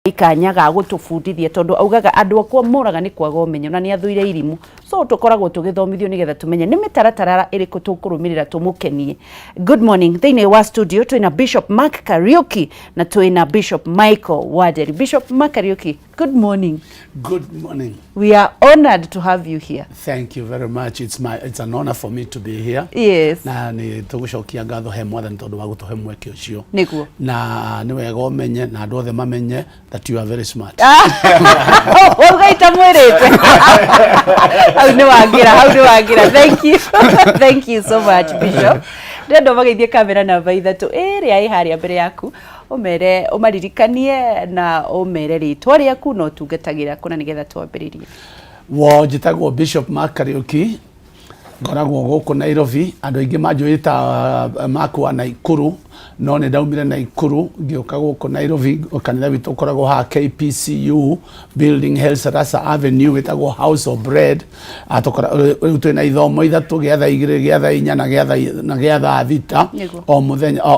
Kanya ga gũtũbundithia tondũ augaga andũ akwa moraga nĩ kwaga ũmenyo na nĩ athũire irimũ. So tũkoragwo tũgĩthomithio nĩgetha tũmenye nĩ mĩtaratara ĩrĩkũ tũkũrũmĩrĩra tũmũkenie. Good morning. Thĩinĩ wa studio twĩna Bishop Mark Kariuki na twĩna Bishop Michael Wanderi. Bishop Mark Kariuki, good morning. Good morning. We are honored to have you here. Thank you very much. It's an honor for me to be here. Na nĩ tũgũcokia ngatho he Mwathani tondũ wa gũtũhe mweke ũcio. Nĩguo. Na nĩ wega ũmenye na andũ othe mamenye that you are very smart. Wauga itamwĩrĩte. Hau nĩ wangĩra, hau nĩ wangĩra. Thank you. Thank you so much, Bishop. Ndĩrenda ũmageithie kamera namba 3 ĩrĩa ĩ harĩa mbere yaku, ũmere, ũmaririkanie na ũmere rĩtwa rĩaku na ũtungatagĩra kũna nĩgetha twambĩrĩrie. Wo njĩtagwo Bishop Mark Kariuki, ngoragwo gũkũ Nairobi. Andũ aingĩ manjũĩ ta Mark wa Naikuru, no nĩ ndaumire Naikuru ngĩũka gũkũ Nairobi. Kanitha witũ ũkoragwo haha KPCU building, Helsarasa Avenue, wĩtagwo House of Bread. Rĩu twĩna ithomo 3, gĩa thaa 2, gĩa thaa 4 na gĩa thaa 6 o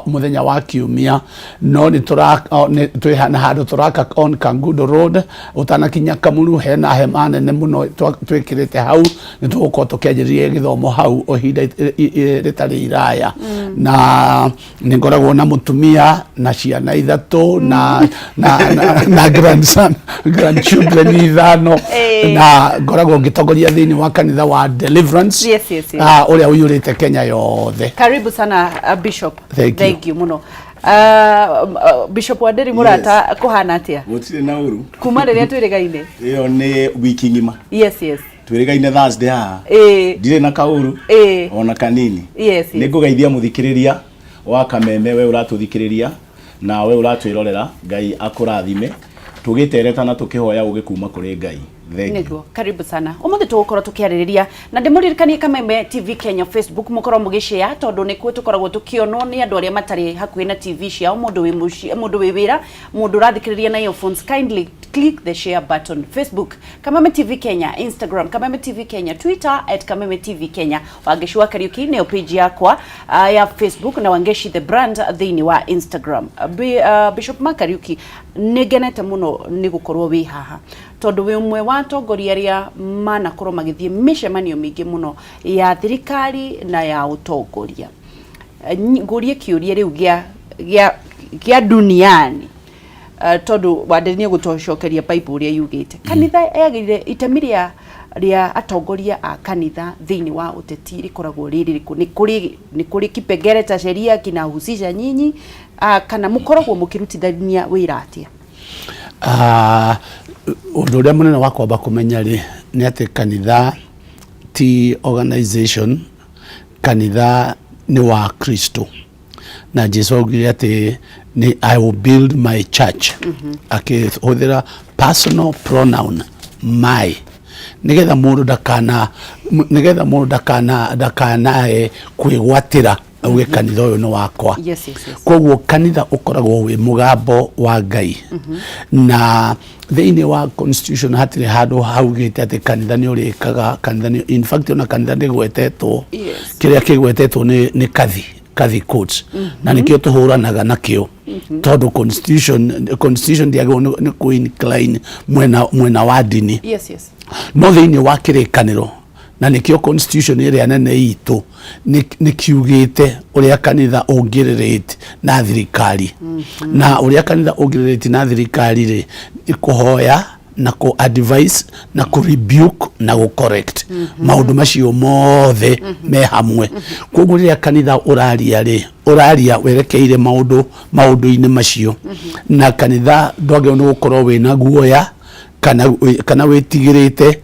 mũthenya wa kiumia. No nĩ twĩ na handũ tũraka on Kangundo Road, ũtanakinya Kamuru, hena hema nene mũno twĩkĩrĩte hau. Nĩ tũgũkorwo tũkĩanjĩrĩria gĩthomo hau o ihinda rĩtarĩ iraya. Na nĩ ngoragwo na mũtumia na ciana 3 na grandson, grandchildren 5. Na ngoragwo ngĩtongoria thĩinĩ wa kanitha wa Deliverance ũrĩa ũiyũrĩte Kenya yothe. Karibu sana, Bishop. Thank you. Thank you mũno. Bishop Wanderi, mũrata, kũhana atĩa? Gũtirĩ na ũru. Kuma rĩrĩa twĩrĩgaine. Ĩyo nĩ wiki ng'ima. Twĩrĩgaine Thursday haha. Ndirĩ na kaũru ona kanini. Nĩ ngũgeithia mũthikĩrĩria wa Kameme, we ũratũthikĩrĩria na we ũratwĩrorera. Ngai akũrathime tũgĩtereta na tũkĩhoya ũgĩ kuma kũrĩ Ngai. Thank you. Nĩguo, karibu sana. Ũmũthĩ tũgũkorwo tũkĩarĩrĩria na ndĩmũririkanie Kameme TV Kenya Facebook, mũkorwo mũgĩshare tondũ nĩkuo tũkoragwo tũkĩonwo nĩ andũ arĩa matarĩ hakuhĩ na TV ciao, mũndũ wĩ mũciĩ, mũndũ wĩ wĩra, mũndũ ũrathikĩrĩria na earphones. Kindly click the share button. Facebook, Kameme TV Kenya, Instagram, Kameme TV Kenya, Twitter, @KamemeTVKenya. Wangeshi wa Kariuki nĩyo page yakwa ya Facebook, na Wangeshi the brand thĩinĩ wa Instagram. Bishop Mark Kariuki, nĩ ngenete mũno nĩ gũkorwo wĩ haha tondũ wĩ ũmwe wa atongoria arĩa manakorwo magĩthiĩ mĩcemanio mĩingĩ mũno ya thirikari na ya ũtongoria. Ngũrie kĩũria rĩu gĩa duniani, tondũ Wanderi nĩ egũtũcokeria Bible ũrĩa yugĩte kanitha yagĩrĩire itemi rĩa atongoria a kanitha thĩinĩ wa ũteti rĩkoragwo rĩ rĩrĩkũ? Nĩ kũrĩ kipengele cha sheria kinahusisha nyinyi, kana mũkoragwo mũkĩrutithania wĩra atĩa? Ũndũ ũrĩa mũnene wa kwamba kũmenya rĩ nĩ atĩ kanitha ti organization, kanitha nĩ wa Kristo, na Jesu augire atĩ nĩ "I will build my church", akĩhũthĩra personal pronoun "my", nĩgetha mũndũ ndakanae kwĩgwatĩra auge kanitha ũyũ nĩ wakwa. Koguo kanitha ũkoragwo wĩ mũgambo wa Ngai, na thĩinĩ wa constitution hatirĩ handũ haugĩte atĩ kanitha nĩ ũrĩkaga kanitha nĩ, in fact, ona kanitha ndĩgwetetwo. Kĩrĩa kĩgwetetwo nĩ kathi codes, na nĩkĩo tũhũranaga nakĩo, tondũ constitution ndĩagĩrĩirwo nĩ kũ incline mwena wa ndini. No thĩinĩ wa kĩrĩkanĩro, na nĩkĩo constitution ĩrĩa nene itũ nĩ kiugĩte ũrĩa kanitha ũngĩrelate na thirikari, na ũrĩa kanitha ũngĩrelate na thirikari rĩ, nĩ kũhoya na kũ advise na kũ rebuke na gũ correct. Maũndũ macio mothe me hamwe. Koguo rĩrĩa kanitha ũraria rĩ, ũraria werekeire maũndũ-inĩ macio, na kanitha ndwagĩrĩirwo nĩ gũkorwo wĩna guoya kana wĩtigĩrĩte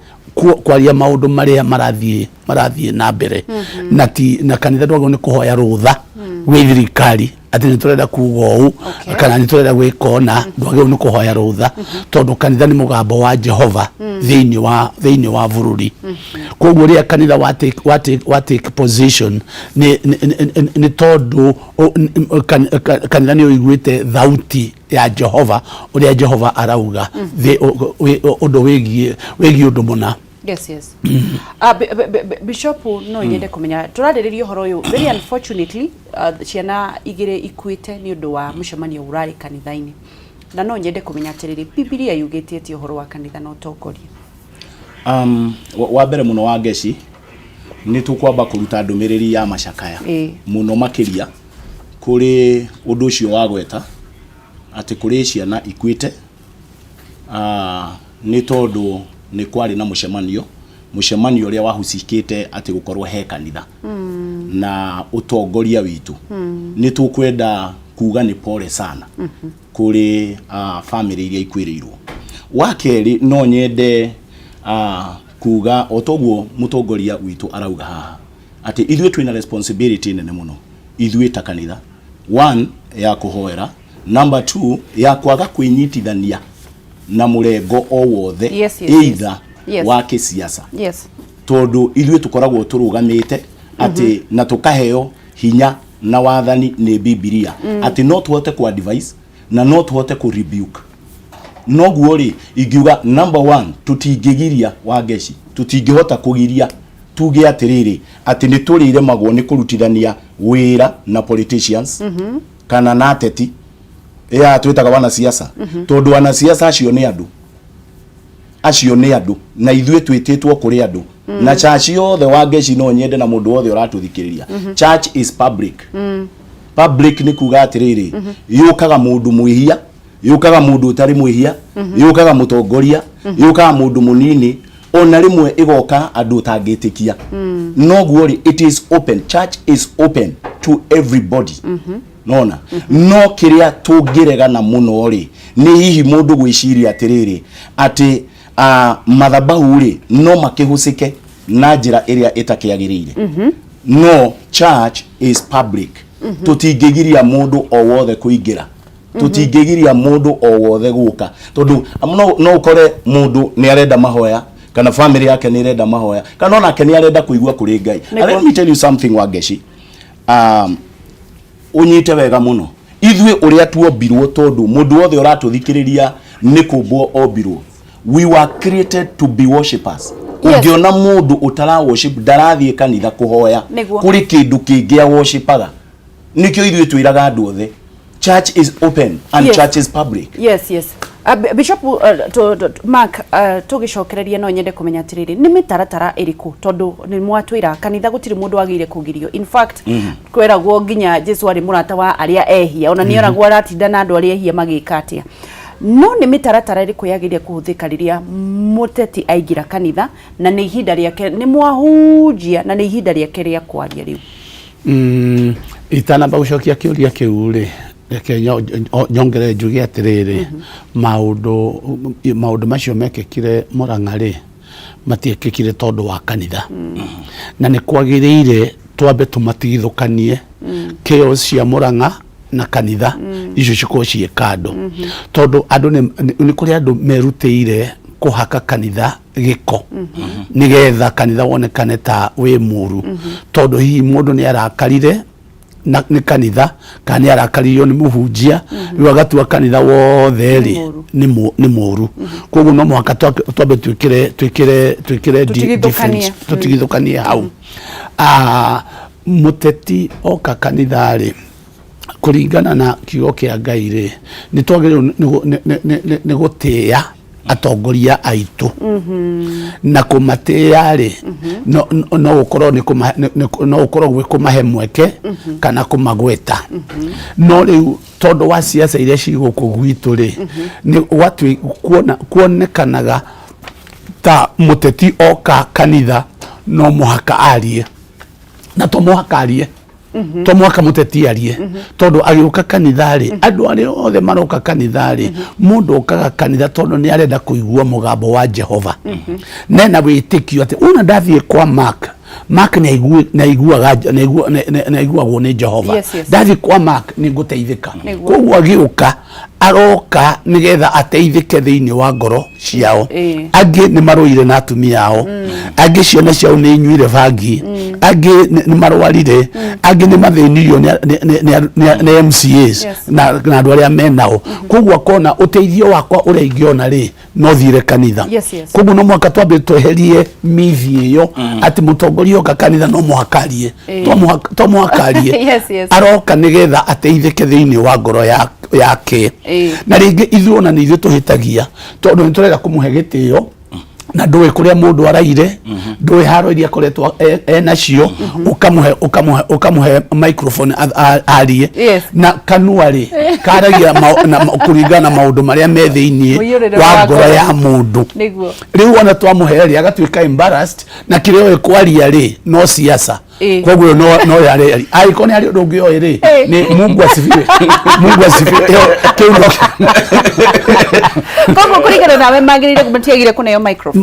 kwaria maũndũ marĩa marathiĩ na mbere. Na ti na kanitha ndwagĩrĩirwo nĩ kũhoya rũtha gwĩ thirikari atĩ nĩ tũrenda kuga ũũ kana nĩ tũrenda gwĩka ũna. Ndwagĩrĩirwo nĩ kũhoya rũtha tondũ kanitha nĩ mũgambo wa Jehova thĩinĩ wa bũrũri. Koguo rĩrĩa kanitha wa take position, nĩ tondũ kanitha nĩ ũiguĩte thauti ya Jehova, ũrĩa Jehova arauga ũndũ wĩgiĩ ũndũ mũna. Yes. Bishop, no nyende kũmenya, tũrarĩrĩria ũhoro ũyũ, very unfortunately, ciana 2 ikuĩte nĩ ũndũ wa mũcemanio ũrarĩ kanitha-inĩ. Na no nyende kũmenya atĩrĩrĩ, Bibilia yugĩte atĩa ũhoro wa kanitha na ũtongoria? Wa mbere mũno wa Ngeci, nĩ tũkwamba kũruta ndũmĩrĩri ya macakaya mũno makĩria kũrĩ ũndũ ũcio wa gweta atĩ kũrĩ ciana ikuĩte nĩ tondũ nĩ kwarĩ na mũcemanio, mũcemanio ũrĩa wahusicĩte atĩ gũkorwo he kanitha na ũtongoria witũ. Nĩ tũkwenda kuga nĩ pole sana kũrĩ famĩlĩ iria ikuĩrĩirwo. Wa kerĩ no nyende kuga o toguo mũtongoria witũ arauga haha atĩ ithuĩ twĩna responsibility nene mũno ithuĩ ta kanitha, one ya kũhoera, number two ya kwaga kwĩnyitithania na mũrengo o wothe either wa kĩsiasa, tondũ ithuĩ tũkoragwo tũrũgamĩte atĩ na tũkaheo hinya na wathani nĩ Bibilia atĩ no tũhote ku advise na no tũhote ku rebuke. Noguo rĩ, ingiuga number one, tũtingĩgiria Wangeci, tũtingĩhota kũgiria tuge atĩrĩrĩ atĩ nĩ tũrĩremagwo nĩ kũrutithania wĩra na politicians kana na ateti ya twĩtaga wanasiasa, tondũ wanasiasa acio nĩ andũ, acio nĩ andũ na ithuĩ twĩtĩtwo kũrĩ andũ. Na church yothe, Wangeci, no nyende na mũndũ wothe ũratũthikĩrĩria, church is public. Public nĩ kuga atĩrĩrĩ, yũkaga mũndũ mwĩhia, yũkaga mũndũ ũtarĩ mwĩhia, yũkaga mũtongoria, yũkaga mũndũ mũnini, ona rĩmwe ĩgoka andũ ũtangĩtĩkia. Noguo rĩ, it is open, church is open to everybody. Nona no kĩrĩa tũngĩregana mũno rĩ, nĩ hihi mũndũ gwĩciria atĩrĩrĩ atĩ mathabahu rĩ no makĩhũcĩke na njĩra ĩrĩa ĩtakĩagĩrĩire. No church is public, tũtingĩgiria mũndũ o wothe kũingĩra, tũtingĩgiria mũndũ o wothe gũka, tondũ no ũkore mũndũ nĩ arenda mahoya, kana family yake nĩ ĩrenda mahoya, kana onake nĩ arenda kũigua kũrĩ Ngai. And let me tell you something, Wangeci, ũnyite wega mũno, ithuĩ ũrĩa tuombirwo, tondũ mũndũ wothe ũratũthikĩrĩria nĩ kũmbwo ombirwo, we were created to be worshippers. Ũngĩona mũndũ ũtara worship, ndarathiĩ kanitha kũhoya, kũrĩ kĩndũ kĩngĩ aworshipaga. Nĩkĩo ithuĩ twĩraga andũ othe, church is open and church is public. Yes. Bishop Mark, tũgĩcokereria no nyende kũmenya atĩrĩrĩ, nĩ mĩtaratara ĩrĩkũ, tondũ nĩ mwatwĩra kanitha gũtirĩ mũndũ wagĩrĩire kũgirio. In fact, kweragwo nginya Jesu arĩ mũrata wa arĩa ehia, ona nĩ oragwo aratinda na andũ arĩa ehia magĩka atĩa. No nĩ mĩtaratara ĩrĩkũ yagĩrĩire kũhũthĩka rĩrĩa mũteti aingĩra kanitha na nĩ ihinda rĩake, nĩ mwahunjia na nĩ ihinda rĩake rĩa kwaria rĩu? Itanamba gũcokia kĩũria kĩu rĩ, reke nyongere njuge atĩrĩrĩ, maũndũ macio mekĩkire Mũrang'a rĩ, matiekĩkire tondũ wa kanitha, na nĩ kwagĩrĩire twambe tũmatigithũkanie, chaos cia Mũrang'a na kanitha icio cikorwo ciĩ kando, tondũ andũ nĩ kũrĩ andũ merutĩire kũhaka kanitha gĩko nĩgetha kanitha wonekane ta wĩ mũru, tondũ hihi mũndũ nĩ arakarire na nĩ kanitha kana nĩ arakaririo nĩ mũhunjia, rĩu agatua kanitha wothe rĩ mũru. Nĩ mũru. Koguo no mũhaka twambe twĩkĩre Tũtigithũkanie. difference, tũtigithũkanie hau. Mũteti oka kanitha rĩ, kũringana na kiugo kĩa Ngai rĩ, nĩ twagĩrĩirwo nĩ gũtĩĩa atongoria aitũ, na kũmatĩĩa rĩ, no gũkorwo nĩ no gũkorwo gwĩ kũmahe mweke kana kũmagweta. No rĩu tondũ wa ciaca iria ci gũkũ gwitũ rĩ, nĩ kuona kuonekanaga ta mũteti oka kanitha no mũhaka arie, na to mũhaka arie, to mũhaka mũteti arie, tondũ agĩũka kanitha rĩ, andũ arĩa othe maroka kanitha rĩ, mũndũ okaga kanitha tondũ nĩ arenda kũigua mũgambo wa Jehova, nena wĩtĩkio atĩ una ndathiĩ kwa Mark, Mark nĩ aiguagwo nĩ Jehova. Ndathiĩ kwa Mark nĩ ngũteithĩka. Koguo agĩũka aroka nĩgetha ateithĩke thĩinĩ wa ngoro ciao. Angĩ nĩ marũire na atumia ao, angĩ ciana ciao nĩ inyuire bangi. Angĩ nĩ marwarire, angĩ nĩ mathĩnirio nĩ MCAs na andũ arĩa menao. Koguo akona ũteithio wakwa ũrĩa ingĩona rĩ, no thiire kanitha. Koguo no mũhaka twambe tweherie mithi ĩyo atĩ mũtongoria oka kanitha no mũhaka arie. To mũhaka arie. Aroka nĩgetha ateithĩke thĩinĩ wa ngoro yake. Na rĩngĩ ithuĩ ona nĩ ithuĩ tũhĩtagia, tondũ nĩ tũrenda kũmũhe gĩtĩo na ndũĩ kũrĩa mũndũ araire, ndũĩ haro iria akoretwo enacio, ũkamũhe microphone arie. Na kanua rĩ, karagia kũringana na maũndũ marĩa me thĩinĩ Mũiyũrĩre wa wa ngoro ngoro. ya mũndũ. Rĩu ona twamũhe rĩ, agatuĩka embarrassed, na kĩrĩa oĩ kwaria rĩ, no siasa. Koguo no yarĩ angĩkorwo nĩ harĩ ũndũ ũngĩ oĩ rĩ, nĩ Mungu asifiwe, Mungu asifiwe. Ĩyo, kĩu no Koguo kũringana nawe magĩrĩire matiagire kũneo microphone?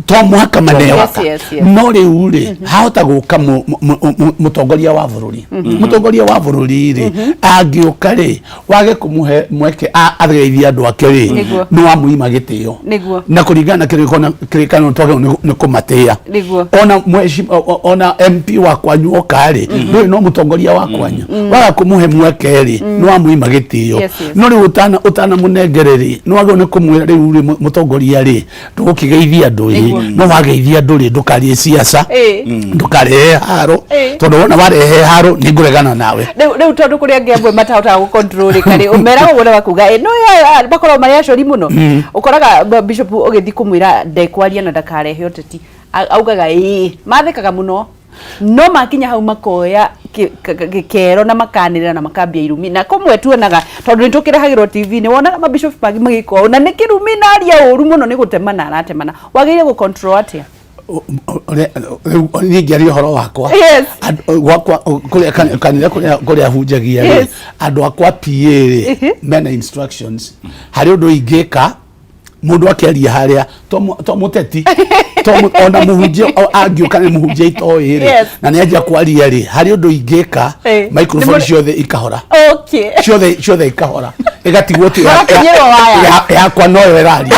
To mũhaka maneo. No rĩu rĩ, hahota gũka mũtongoria wa bũrũri. Mũtongoria wa bũrũri rĩ, angĩũka rĩ, wage kũmũhe mweke ageithie andũ ake rĩ, nĩ wamũima gĩtĩo. Na kũringana na kĩrĩkanĩro twagĩrĩirwo nĩ kũmatĩĩa. Ona ona MP wa kwanyu oka rĩ, ndũĩ no mũtongoria wa kwanyu, waga kũmũhe mweke rĩ, nĩ wamũima gĩtĩo. No rĩu ũtanamũnengere rĩ, nĩ wagĩrĩirwo nĩ kũmwĩra rĩu rĩ, mũtongoria rĩ, ndũgũkĩgeithia andũ ĩ, no wageithia andũ rĩ, ndũkarie siasa, ndũkarehe haro, tondũ wona warehe haro nĩ ngũregana nawe. Rĩu tondũ kũrĩ angĩ amwe matahotaga gũ control rĩ, karĩ ũmeraga ũguo na makuga no ya makoragwo marĩ acori mũno. Ũkoraga bishop ũgĩthiĩ kũmwĩra ndekwaria na ndakarehe ũteti, augaga ĩĩ, mathekaga mũno, no makinya hau makoya gĩkero na makanĩrĩra na makambia irumi. Na kũmwe tuonaga tondũ nĩ tũkĩrehagĩrwo TV, nĩ wonaga mabishop mangĩ magĩka ũũ na nĩ kĩrumi na aria ũru mũno, nĩ gũtemana aratemana. Wagĩrĩire gũ control atĩa? Rĩu niĩ ngĩaria ũhoro wakwa, gwakwa kũrĩa kanitha kũrĩa hunjagia rĩ, andũ akwa PA rĩ, mena instructions harĩ ũndũ ingĩka mũndũ akĩaria harĩa, to mũteti, ona mũhunjia angĩũka nĩ mũhunjia itoĩ rĩ, na nĩ anjia kwaria rĩ, harĩ ũndũ ingĩka, microphone ciothe ikahora. Ciothe ikahora, ĩgatigwo tu Magakinyĩrwo waya. Yakwa noyo ĩraria,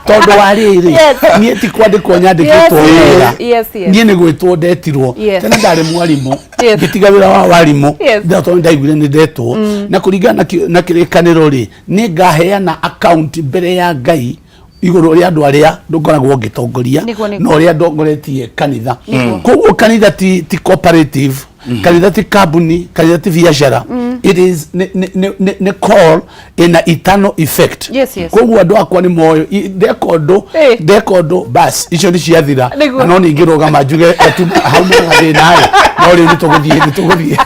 tondũ wa rĩrĩ, niĩ ti kwandĩkwo nyandĩkĩtwo wĩra. Niĩ nĩ gwĩtwo ndetirwo. Tene ndarĩ mwarimũ, ngĩtiga wĩra wa warimũ, tondũ ndaiguire nĩ ndetwo. Na kũringana na kĩrĩkanĩro rĩ, nĩ ngaheana account mbere ya Ngai igũrũ rĩa andũ arĩa ngoragwo ngĩtongoria Nĩguo. na ũrĩa ndongoretie kanitha. Koguo kanitha ti cooperative, kanitha ti kambuni, kanitha ti biacara. It is nĩ call ina eternal effect. Koguo andũ akwa nĩ moyo ndeka ũndũ, ndeka ũndũ, bas, icio nĩ ciathira. Na no ningĩ rũgama njuge atu hau nĩ gathĩna ĩ, no rĩu nĩ tũgũthiĩ.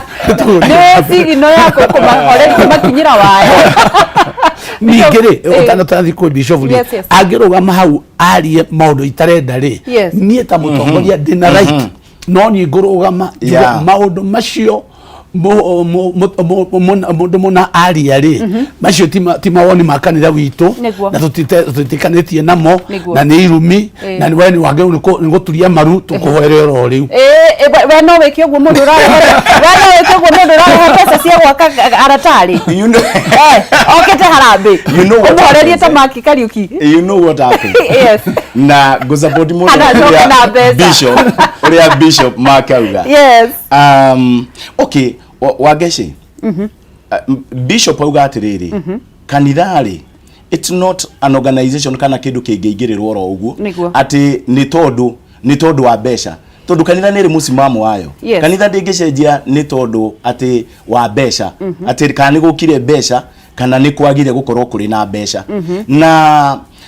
Nĩ sigino ya kũmahoreria kũmakinyĩra waya. Ningĩ rĩ, ũtanathiĩ kwĩ bishop rĩ, angĩrũgama hau arie maũndũ itarenda rĩ, niĩ ta mũtongoria ndĩna right, no niĩ ngũrũgama njuge maũndũ macio mũndũ mũna aria rĩ, macio ti mawoni ma kanitha witũ na tũtitikanĩtie namo na nĩ irumi, na we nĩ wagĩrĩirwo nĩ gũturia maru tũkũhoere oro rĩu. We no wĩke ũguo mũndũ ũrarehe, we no wĩke ũguo mũndũ ũrarehe mbeca cia gwaka aratarĩ? You know, okĩte harambĩ, You know what ũmũhorerie happens, ta eh? Maki Kariuki. You know what happens. Na ngũsupport mũno Kana acoke ũrĩa na mbeca. Bishop, ũrĩa Bishop Mark auga. Okay, Wangeci, Bishop auga atĩrĩrĩ, kanitha rĩ, it's not an organization kana kĩndũ kĩngĩingĩrĩrwo oro ũguo atĩ nĩ tondũ wa mbeca, tondũ kanitha nĩ ĩrĩ mũsimamo wayo. Kanitha ndĩngĩcenjia nĩ tondũ atĩ wa mbeca, atĩ kana nĩ gũkire mbeca kana nĩ kwagire gũkorwo kũrĩ na mbeca.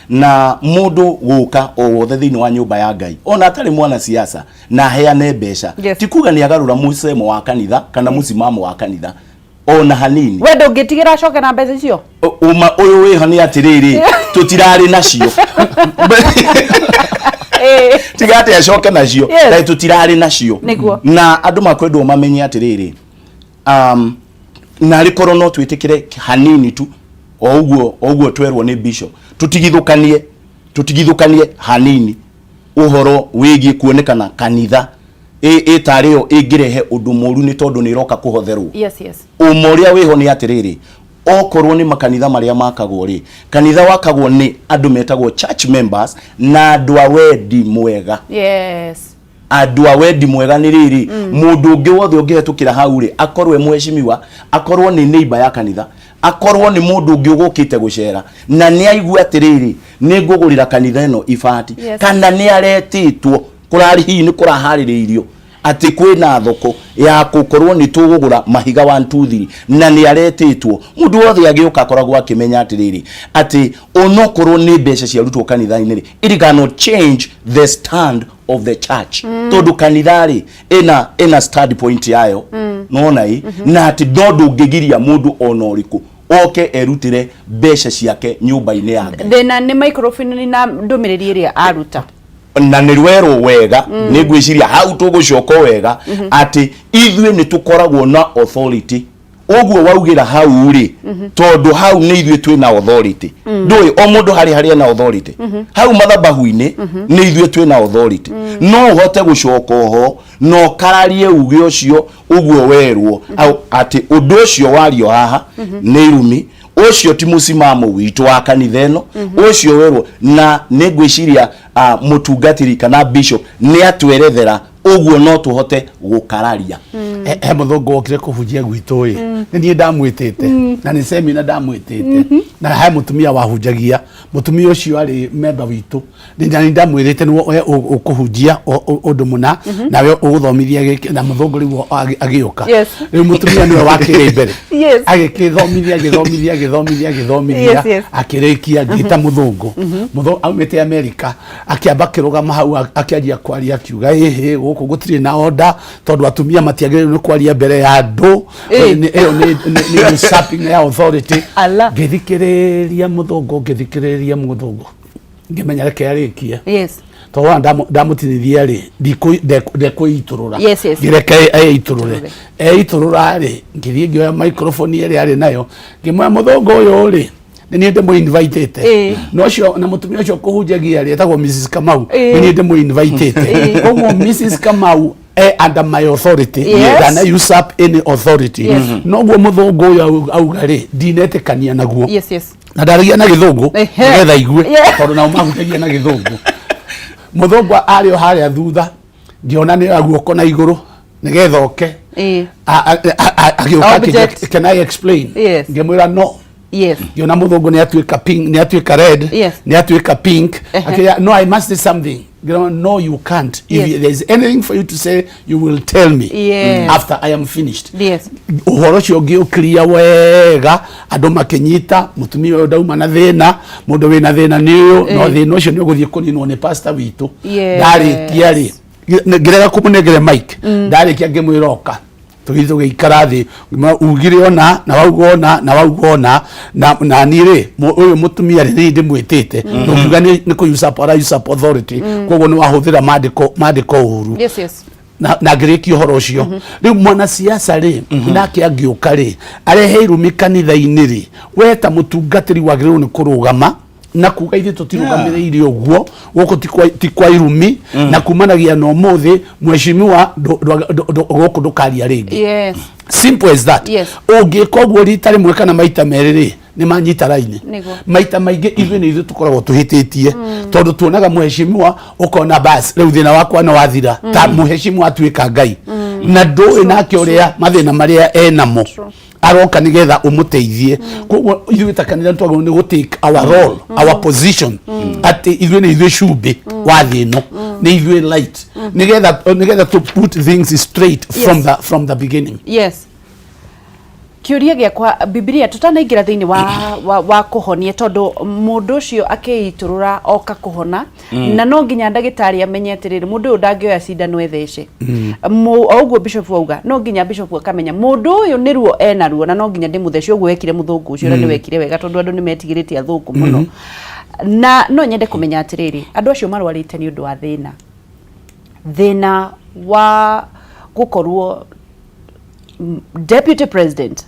Na mũndũ gũka o wothe thĩinĩ wa nyũmba ya Ngai, ona atarĩ mwana siasa, na aheane mbeca, ti kuga nĩ agarũra mũcemo wa kanitha kana mũsimamo wa kanitha ona hanini. We ndũngĩtigĩra acoke na mbeca icio? Ũma ũyũ wĩho nĩ atĩrĩrĩ, tũtirarĩ nacio. Tiga atĩ acoke nacio, na tũtirarĩ nacio. Na andũ makwendwo mamenye atĩrĩrĩ, narĩ korwo no twĩtĩkĩre hanini tu o ũguo o ũguo twerwo nĩ bishop, tũtigithũkanie hanini ũhoro wĩgiĩ kuonekana kanitha ĩtarĩ yo ĩngĩrehe ũndũ mũru nĩ tondũ nĩ ĩroka kũhotherwo. Ũma ũrĩa wĩho nĩ atĩrĩrĩ, Okorwo nĩ makanitha marĩa makagwo rĩ, kanitha wakagwo nĩ andũ metagwo church members na andũ a wendi mwega. Andũ a wendi mwega nĩ rĩrĩ, mũndũ ũngĩ wothe ũngĩhetũkĩra hau rĩ, akorwo e mheshimiwa, akorwo nĩ neighbor ya kanitha, akorwo nĩ mũndũ ũngĩ ũgũkĩte gũcera na nĩ aigua atĩrĩrĩ, nĩ ngũgũrĩra kanitha ĩno ibati, kana nĩ aretĩtwo kũrarĩ hihi nĩ kũraharĩrĩirio atĩ kwĩna thoko ya gũkorwo nĩ tũgũgũra mahiga 1 2 3 na nĩ aretĩtwo, mũndũ wothe agĩũka akoragwo akĩmenya atĩrĩrĩ, atĩ onokorwo nĩ mbeca ciarutwo kanitha-inĩ rĩ, it cannot change the stand of the church, tondũ kanitha rĩ ĩna stand point yayo, nona ĩ na atĩ no ndũngĩgiria mũndũ ona ũrĩkũ oke erutĩre mbeca ciake nyũmba-inĩ ya Ngai. Thĩna nĩ microphone na ndũmĩrĩri ĩrĩa aruta. Na nĩ rwerwo wega, nĩ ngwĩciria hau tũgũcoka wega atĩ ithuĩ nĩ tũkoragwo na authority, ũguo waugĩra hau rĩ, tondũ hau nĩ ithuĩ twĩna authority. Ndũĩ o mũndũ harĩ harĩa na authority hau mathabahu-inĩ, nĩ ithuĩ twĩna authority. No ũhote gũcoka oho na ũkararie uge ũcio ũguo werwo au atĩ ũndũ ũcio wario haha nĩ irumi, ũcio ti mũcimamo witũ wa kanitha ĩno, ũcio werwo. Na nĩ ngwĩciria mũtungatĩri kana bishop nĩ atwerethera ũguo no tũhote gũkararia. He mũthũngũ wokire kũhunjia gwitũ ĩ, nĩ niĩ ndamwĩtĩte na nĩ semina ndamwĩtĩte, na he mũtumia wahunjagia. Mũtumia ũcio arĩ memba witũ, na nĩ ndamwĩrĩte nĩwe we ũkũhunjia ũndũ mũna nawe ũgũthomithia gĩkĩ, na mũthũngũ rĩu agĩũka. Rĩu mũtumia nĩwe wakĩrĩ mbere, agĩkĩthomithia, agĩthomithia, agĩthomithia, agĩthomithia, akĩrĩkia. Ngĩta mũthũngũ. Mũthũngũ aumĩte Amerika, akĩamba akĩrũgama hau, akĩanjia kwaria, akiuga, "Ĩhĩ, gũkũ gũtirĩ na order, tondũ atumia matiagĩrĩirwo nĩ kwaria mbere ya andũ." Ĩyo nĩ usurping ya authority. Allah. Ngĩthikĩrĩria mũthũngũ, ngĩthikĩrĩria mũthũngũ, ngĩmenya reke arĩkie, tondũ wona ndamũtinithia rĩ, ndekũitũrũra. Ngĩreke eitũrũre. Eitũrũra rĩ, ngĩthiĩ ngĩoya microphone ĩrĩa arĩ nayo, ngĩmwĩra, "Mũthũngũ ũyũ rĩ, nĩ niĩ ndĩmũ-invitĩte." Na ũcio na mũtumia ũcio kũhunjagia rĩ, etagwo Mrs Kamau. Nĩ niĩ ndĩmũ-invitĩte, koguo Mrs Kamau e under my authority. Ndana usurp any authority. Noguo mũthũngũ ũyũ auga rĩ, ndinetĩkania naguo. Na ndaragia na gĩthũngũ nĩgetha igue, tondũ nao mahunjagia na gĩthũngũ. Mũthũngũ arĩ o harĩa thutha, ngĩona nĩ oya guoko na igũrũ nĩgetha oke. Agĩũka akĩnjĩra, Object. "Can I explain?" Ngĩmwĩra no. Ngĩona mũthũngũ nĩ atuĩka pink, nĩ atuĩka red, nĩ atuĩka pink. Akĩra, "No, I must say something." Ngĩra, "No, you can't. If there is anything for you to say, you will tell me after I am finished." Ũhoro ũcio ngĩũkiria wega, andũ makĩnyita. Mũtumia ũyũ ndauma na thĩna, mũndũ wĩna thĩna nĩ ũyũ, no thĩna ũcio nĩ ũgũthiĩ kũninwo nĩ pastor witũ. Ndarĩkia rĩ, ngĩrega kũmũnengere mic. Ndarĩkia ngĩmwĩra oka, tũgĩthiĩ tũgĩikara thĩ. Ngĩmwĩra, "Ugire ona na wauga ona na wauga ona na niĩ rĩ, ũyũ mũtumia rĩ, nĩ ndĩmwĩtĩte, na ũkiuga nĩ kũ usurp, ara usurp authority, koguo nĩ wahũthĩra maandĩko ũru." Na ngĩrĩkia ũhoro ũcio. Rĩu mwanasiasa rĩ, nake angĩũka rĩ, arehe irumi kanitha-inĩ rĩ, we ta mũtungatĩri wagĩrĩirwo nĩ kũrũgama na kuga, "Ithuĩ tũtirũgamĩrĩire ũguo, gũkũ ti kwa irumi, na kumanagia na ũmũthĩ, mheshimiwa, gũkũ ndũkaria rĩngĩ." Simple as that. Ũngĩka ũguo rita rĩmwe kana maita merĩ rĩ, nĩ manyita raini. Maita maingĩ ithuĩ nĩ ithuĩ tũkoragwo tũhĩtĩtie, tondũ tuonaga mheshimiwa, ũkona bas rĩu thĩna wakwa nĩ wathira, ta mheshimiwa atuĩka Ngai, na ndũĩ nake ũrĩa mathĩna marĩa enamo, aroka nĩgetha ũmũteithie. Koguo ithuĩ ta kanitha nĩtwagĩrĩirwo nĩ gũ take our role, our position, atĩ ithuĩ nĩ ithuĩ cumbĩ wa thĩ ĩno, nĩ ithuĩ light, nĩgetha to put things straight from the beginning. Yes, kĩũria gĩakwa, Bibilia tũtanaingĩra thĩinĩ wa kũhonia, tondũ mũndũ ũcio akĩitũrũra oka kũhona, na no nginya ndagĩtarĩ amenye atĩrĩrĩ, mũndũ ũyũ ndangĩoya cindano ethece. O ũguo bishop auga, no nginya bishop akamenya mũndũ ũyũ nĩ ruo ena ruo, na no nginya ndĩmũthece ũguo wekire mũthũngũ ũcio, na nĩ wekire wega, tondũ andũ nĩ metigĩrĩte athũngũ mũno. Na no nyende kũmenya atĩrĩrĩ, andũ acio marwarĩte nĩ ũndũ wa thĩna wa gũkorwo deputy president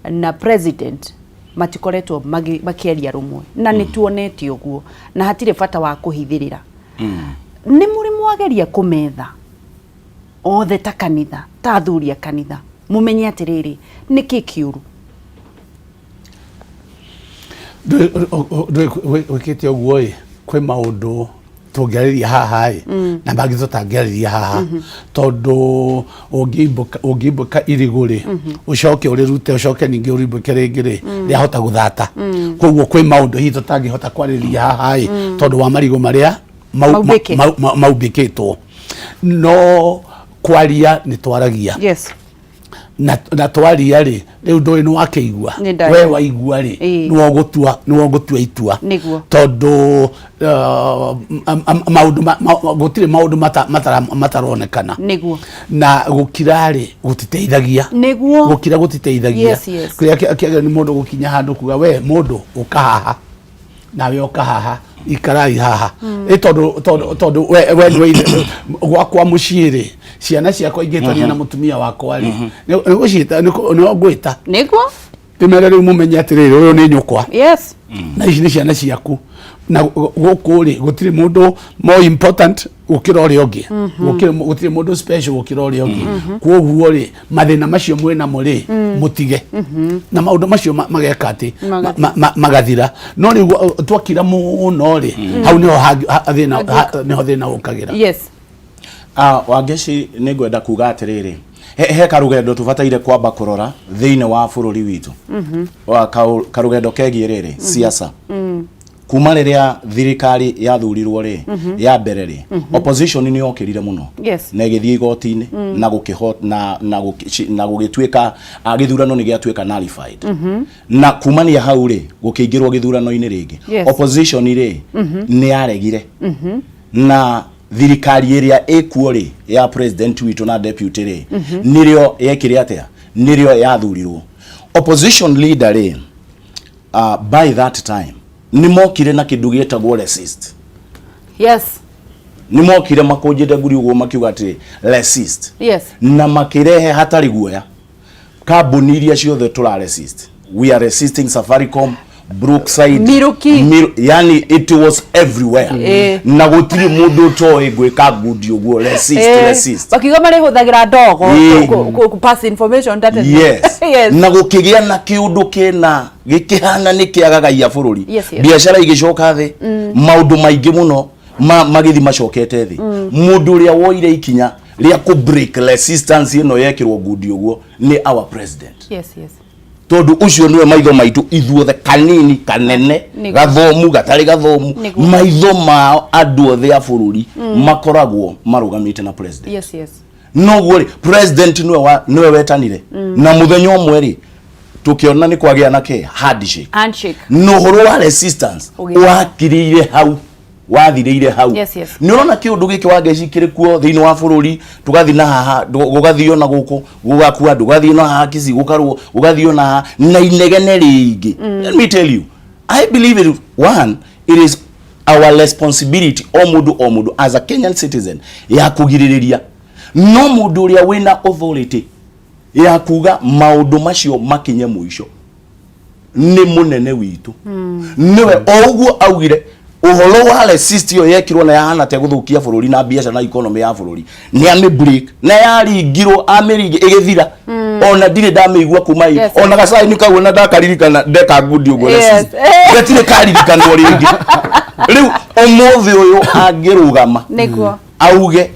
na president matikoretwo makĩaria rũmwe, na nĩ tuonete ũguo, na hatirĩ bata wa kũhithĩrĩra. Nĩ mũrĩ mwageria kũmetha othe ta kanitha, ta athuri a kanitha, mũmenye atĩrĩrĩ, nĩkĩ kĩũru? Wĩkĩte ũguo ĩ, kwĩ maũndũ tũngĩarĩria haha ĩ na mangĩ tũtangĩarĩria haha, tondũ ũngĩimbũka irigũ rĩ, ũcoke ũrĩrute, ũcoke ningĩ ũrĩimbũke rĩngĩ rĩ, rĩahota gũthata. Koguo kwĩ maũndũ hihi tũtangĩhota kwarĩrĩria haha ĩ, tondũ wa marigũ marĩa Maumbĩke. Maumbĩkĩtwo. No kwaria nĩ twaragia. Na twaria rĩ, rĩu ndũĩ nĩ wakĩigua. Nĩ ndaigua. We waigua rĩ, nĩwe ũgũtua itua. Tondũ maũndũ gũtirĩ maũndũ mataronekana. Na gũkira rĩ, gũtiteithagia. Gũkira gũtiteithagia. Kĩrĩa kĩagĩrĩire nĩ mũndũ gũkinya handũ kuga, "We mũndũ, ũka haha, nawe ũka haha, ikarai haha." Ĩ tondũ we nĩwe gwakwa mũciĩ rĩ, ciana ciakwa ingĩtania na mũtumia wakwa rĩ, nĩ gũciĩta nĩ ngwĩta ndĩmere, "Rĩu mũmenye atĩrĩrĩ, ũyũ nĩ nyũkwa na ici nĩ ciana ciaku, na gũkũ rĩ, gũtirĩ mũndũ more important gũkĩra ũrĩa ũngĩ, gũtirĩ mũndũ special gũkĩra ũrĩa ũngĩ. Kwoguo rĩ, mathĩna macio mwĩ namo rĩ, mũtige na maũndũ macio mageka atĩ Magathira. Magathira. No rĩu twakira mũno rĩ, hau nĩho nĩho thĩna ũkagĩra. Ah, Wangeci, nĩ ngwenda kuga atĩrĩrĩ, he karũgendo tũbataire kwamba kũrora thĩinĩ wa bũrũri witũ. Wa karũgendo kegiĩ rĩrĩ siasa kuma rĩrĩa thirikari yathurirwo rĩ ya mbere rĩ, opposition nĩ yokĩrire mũno na ĩgĩthiĩ igoti-inĩ na gũkĩho na gũgĩtuĩka gĩthurano nĩ gĩatuĩka nullified, na kumania hau rĩ, gũkĩingĩrwo gĩthurano-inĩ rĩngĩ. Opposition rĩ, nĩ yaregire, na thirikari ĩrĩa ĩkuo rĩ, ya president witũ na deputy rĩ, nĩrĩo yekire atĩa? Nĩrĩo yathurirwo. Opposition leader rĩ, by that time nĩ mokire na kĩndũ gĩtagwo resist. Nĩ mokire makũnjĩte nguri ũguo, makiuga atĩ resist, na makĩrehe hatarĩ guoya kambuni iria ciothe tũra resist. We are resisting Safaricom, Brookside, Miruki. Yani it was everywhere. Na gũtirĩ mũndũ ũtoĩ gwĩka ngundi ũguo resist. Resist. Makiuga marĩhũthagĩra ndogo pass information that is Na gũkĩgĩa na kĩũndũ kĩna gĩkĩhana nĩ kĩagagaia bũrũri. Biacara igĩcoka thĩ, maũndũ maingĩ mũno magĩthi macokete thĩ. Mũndũ ũrĩa woire ikinya rĩa kũ break resistance ĩno yekĩrwo ngundi ũguo nĩ our president, tondũ ũcio nĩwe maitho maitũ ithuothe, kanini kanene, gathomu gatarĩ gathomu. Maitho mao andũ othe a bũrũri makoragwo marũgamĩte na president. Noguo rĩ, president nĩwe wetanire, na mũthenya ũmwe rĩ, tũkĩona nĩ kwagĩa na kĩ handshake. Handshake. Na ũhoro wa resistance wakirĩire hau, wathirĩire hau. Nĩ ũrona kĩũndũ gĩkĩ, Wangeci, kĩrĩ kuo thĩinĩ wa bũrũri, tũgathiĩ na haha, gũgathio na gũkũ gũgakua andũ, gũgathio na haha Kisii gũkarwo, gũgathio na haha na inegene rĩingĩ. Let me tell you, I believe it, one, it is our responsibility, o mũndũ o mũndũ as a Kenyan citizen, ya kũgirĩrĩria. No mũndũ ũrĩa wĩna authority ya kuga maũndũ macio makinye mũico nĩ mũnene witũ, nĩwe o ũguo augire ũhoro wa resist ĩyo yekirwo na yahana te gũthũkia bũrũri na biacara na economy ya bũrũri, nĩ amĩ break na yaringirwo, amĩringi ĩgĩthira, ona ndirĩ ndamĩigua kuma ona gacaini kau ona ndakaririkana ndeka ngundi ũguo resist. Gatirĩ karirikanwo rĩngĩ. Rĩu ũmũthĩ ũyũ angĩrũgama auge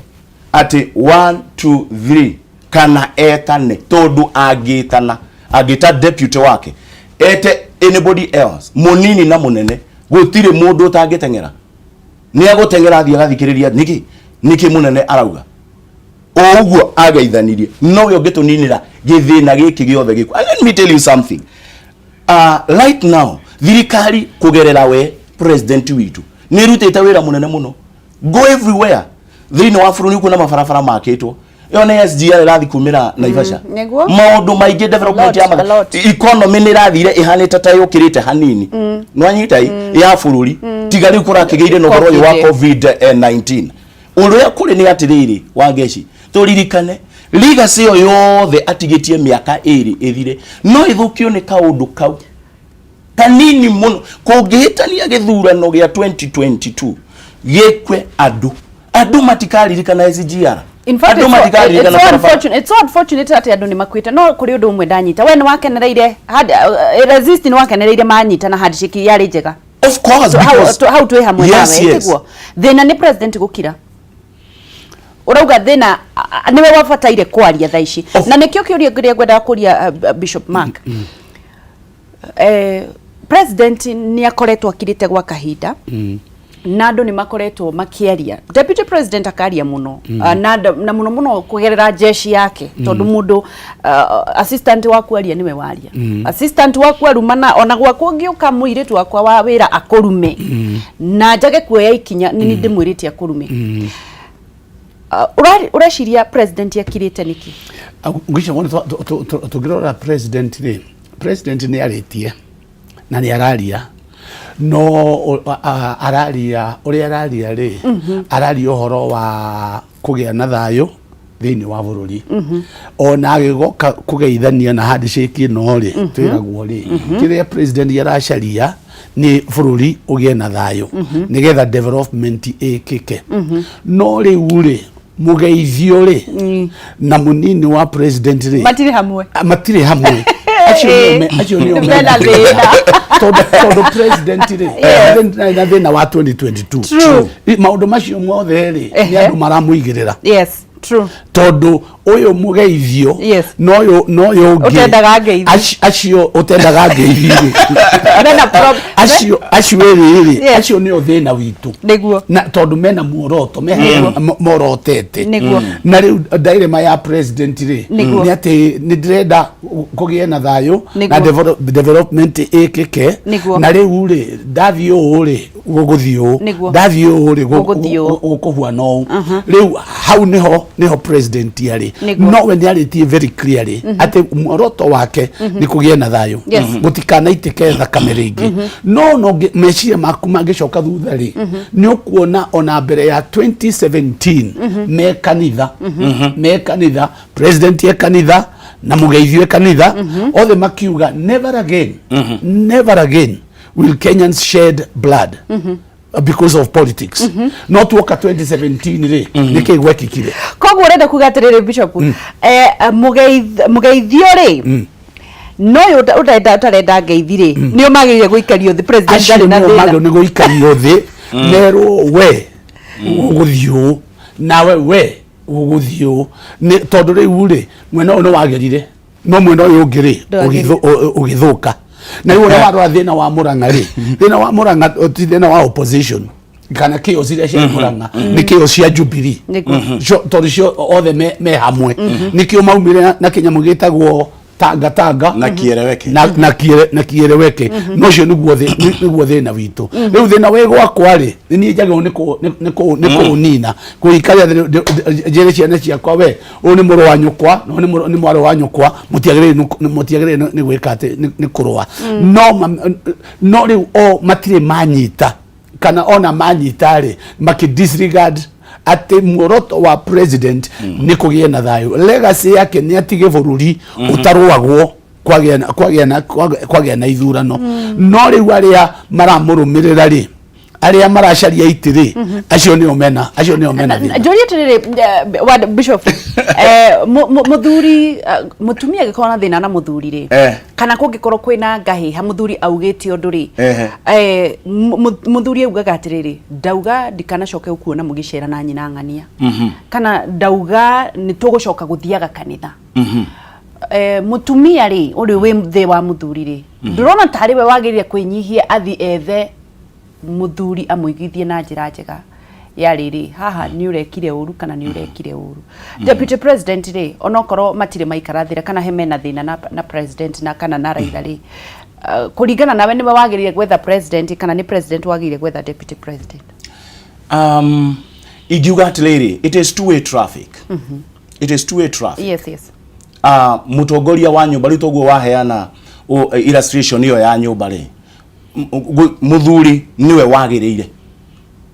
atĩ 1 2 3 kana etane, tondu angĩtana, angĩta deputy wake, ete anybody else, mũnini na mũnene, gũtirĩ mũndũ ũtangĩteng'era. Nĩ agũteng'era athiĩ agathikĩrĩria nĩkĩ nĩkĩ mũnene arauga. O ũguo ageithanirie, nowe ũngĩtũninĩra gĩthĩna gĩkĩ gĩothe gĩkuo. And let me tell you something, right now thirikari kũgerera we president witũ nĩ ĩrutĩte wĩra mũnene mũno. Go everywhere thĩinĩ wa bũrũri, kwĩna mabarabara makĩtwo, ĩyo nĩ SGR ĩrathiĩ kumĩra Naivasha. Maũndũ maingĩ, development ya A lot. Economy nĩ ĩrathire ĩhanĩte ta yũkĩrĩte hanini, nĩwanyita ĩ ya bũrũri, tiga rĩu kũrakĩgĩire na ũhoro ũyũ wa Covid. COVID-19. Ũrĩa kũrĩ nĩ atĩrĩrĩ, Wangeci, tũririkane legacy ĩyo yothe atigĩtie mĩaka 2 ĩthire no ĩthũkio nĩ kaũndũ kau kanini mũno. Kũngĩhĩtania gĩthurano gĩa 2022 gĩkwe, andũ matikaririkana SGR. In fact, Andũ it's so, matikaririkana it's so barabara. unfortunate, it's so unfortunate atĩ andũ nĩ makuĩte no kũrĩ ũndũ ũmwe ndanyita we nĩ wakenereire resist nĩ wakenereire manyita na handshake yarĩ njega. Of course. So, hau Because hau twĩ hamwe nawe. Yes. Tiguo thĩna nĩ president gũkira ũrauga thĩna nĩwe wabataire kwaria thaa ici. Na nĩkĩo kĩũria kĩrĩa ngwendaga kũria Bishop Mark, president nĩ akoretwo akirĩte gwa kahinda na andũ nĩ makoretwo makĩaria, deputy president akaria mũno, na mũno mũno kũgerera jeshi yake, tondũ mũndũ assistant waku aria nĩwe waria, assistant waku arumana ona gwakwa ũngĩũka mũirĩtu wakwa wa wĩra akũrume na njage kuoya ikinya nĩ ndĩmwĩrĩte akũrume. Ũreciria president akirĩte nĩkĩ? Ngwĩciria wona tũngĩrora president rĩ, president nĩ arĩtie na nĩ araria, no araria ũrĩa araria rĩ, araria ũhoro wa kũgĩa na thayũ thĩinĩ wa bũrũri. Ona agĩgoka kũgeithania na handshake ĩno rĩ, twĩragwo rĩ, kĩrĩa president aracaria nĩ bũrũri ũgĩe na thayũ nĩgetha development ĩkĩke. No rĩu rĩ, mũgeithio rĩ na mũnini wa president rĩ matirĩ hamwe. Matirĩ hamwe. Acio nĩo acio nĩo mena mena thĩna. Tondũ president rĩ, president ndarĩ na thĩna wa 2022. Maũndũ macio mothe rĩ, nĩ andũ maramũigĩrĩra. Yes, true. Tondũ ũyũ mũgeithio na ũyũ na ũyũ ũngĩ ũtendaga ngeithi. Acio ũtendaga ngeithi rĩ, mena acio ĩrĩ rĩ, acio nĩo thĩna witũ. Na tondũ mena muoroto me harĩa morotete. Na rĩu ndairema ya president rĩ, nĩ atĩ nĩ ndĩrenda kũgĩe na thayũ na development ĩkĩke. Na rĩu rĩ, ndathiĩ ũũ rĩ, gũgũthiĩ ũũ. Ndathiĩ ũũ rĩ, gũgũthiĩ ũũ. Gũkũhuana ũũ. Rĩu hau nĩho president arĩ. No we nĩ arĩtie very clearly atĩ muoroto wake nĩ kũgĩe na thayũ, gũtikanaitĩke thakame rĩngĩ. No meciria maku mangĩcoka thutha rĩ, nĩ ũkuona ona mbere ya 2017 me kanitha, president e kanitha na mũgeithio e kanitha, othe makiuga, "Never again, never again will Kenyans shed blood because of politics." No tuoka 2017 rĩ, nĩkĩ gwekĩkire? Koguo ũrenda kuga atĩrĩrĩ, Bishop, mũgeithio rĩ no ũyũ ũtarenda ũtarenda ngeithi rĩ, nĩo magĩrĩire gũikario thĩ, president acio ndarĩ na nĩo thĩna. Magĩrĩirwo nĩ gũikario thĩ merwo, "We ũgũthiĩ ũũ, nawe we ũgũthiĩ ũũ." Nĩ tondũ rĩu rĩ, mwena ũyũ nĩ wagĩrire, no mwena ũyũ ũngĩ rĩ ndwagĩrire. ũgĩthũka. Na rĩu ũrĩa warora thĩna wa Mũrang'a rĩ, thĩna wa Mũrang'a ti thĩna wa opposition kana chaos iria cia Mũrang'a, nĩ chaos cia Jubilee. Tondũ cio othe me hamwe, nĩkĩo maumire na kĩnyamũ gĩtagwo tanga tanga na kiereweke. Na kiereweke. No ũcio nĩguo thĩna witũ rĩu. Thĩna wĩ gwakwa rĩ, nĩ niĩ njagĩrĩirwo nĩ kũũnina, kũikaria thĩ njĩre ciana ciakwa, "We ũyũ nĩ mũrũ wa nyũkwa na ũyũ nĩ mwarĩ wa nyũkwa, mũtiagĩrĩirwo nĩ gwĩka atĩ nĩ kũrũa." No rĩu o matirĩ manyita, kana ona manyita rĩ, maki disregard atĩ muoroto wa president nĩ kũgĩe na thayũ. Legacy yake nĩ atige bũrũri ũtarũagwo kwagĩa na ithurano. No rĩu arĩa maramũrũmĩrĩra rĩ, arĩa maracaria itĩ rĩ, acio nĩo mena thĩna. Njũrie atĩrĩrĩ, wa Bishop, mũthuri, mũtumia angĩkorwo na thĩna na mũthuri rĩ, kana kũngĩkorwo kwĩna ngahĩha, mũthuri augĩte ũndũ rĩ, mũthuri augaga atĩrĩrĩ, "Ndauga ndikanacoke gũkuona mũgĩcera na nyina ng'ania," kana "Ndauga nĩ tũgũcoka gũthiaga kanitha." Mũtumia rĩ, ũrĩ wĩ thĩ wa mũthuri rĩ, ndũrona tarĩ we wagĩrĩire kwĩnyihia athi ethe mũthuri amũigithie na njĩra njega ya rĩrĩ, haha nĩ ũrekire ũru kana nĩ ũrekire ũru? Deputy president rĩ, onokorwo matirĩ maikara thĩra kana he mena thĩna na president na kana na Raila rĩ, kũringana nawe nĩwe wagĩrĩire gwetha president kana nĩ president wagĩrĩire gwetha deputy president? Ingiuga atĩrĩrĩ, it is two way traffic, it is two way traffic. Mũtongoria wa nyũmba rĩu, toguo waheana illustration ĩyo ya nyũmba rĩ, mũthuri nĩwe wagĩrĩire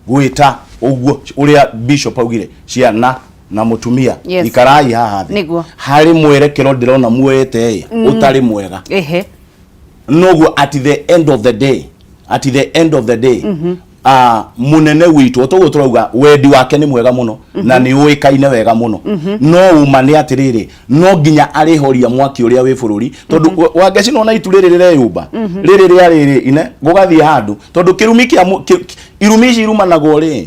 gwĩta ũguo ũrĩa bishop augire, ciana na mũtumia, "Ikarai haha thĩ. Harĩ mwerekero ndĩrona muoete ĩ ũtarĩ mwega." Noguo at the end of the day, at the end of the day, Munene witũ o toguo tũrauga, wendi wake nĩ mwega mũno na nĩ ũĩkaine wega mũno, no uma nĩ atĩrĩrĩ, no nginya arĩhoria mwaki ũrĩa wĩ bũrũri, tondũ Wangeci nona itu rĩrĩ rĩreyũmba rĩrĩ rĩa rĩrĩ ine gũgathiĩ handũ, tondũ kĩrumi kĩa irumi ici irumanagwo rĩ,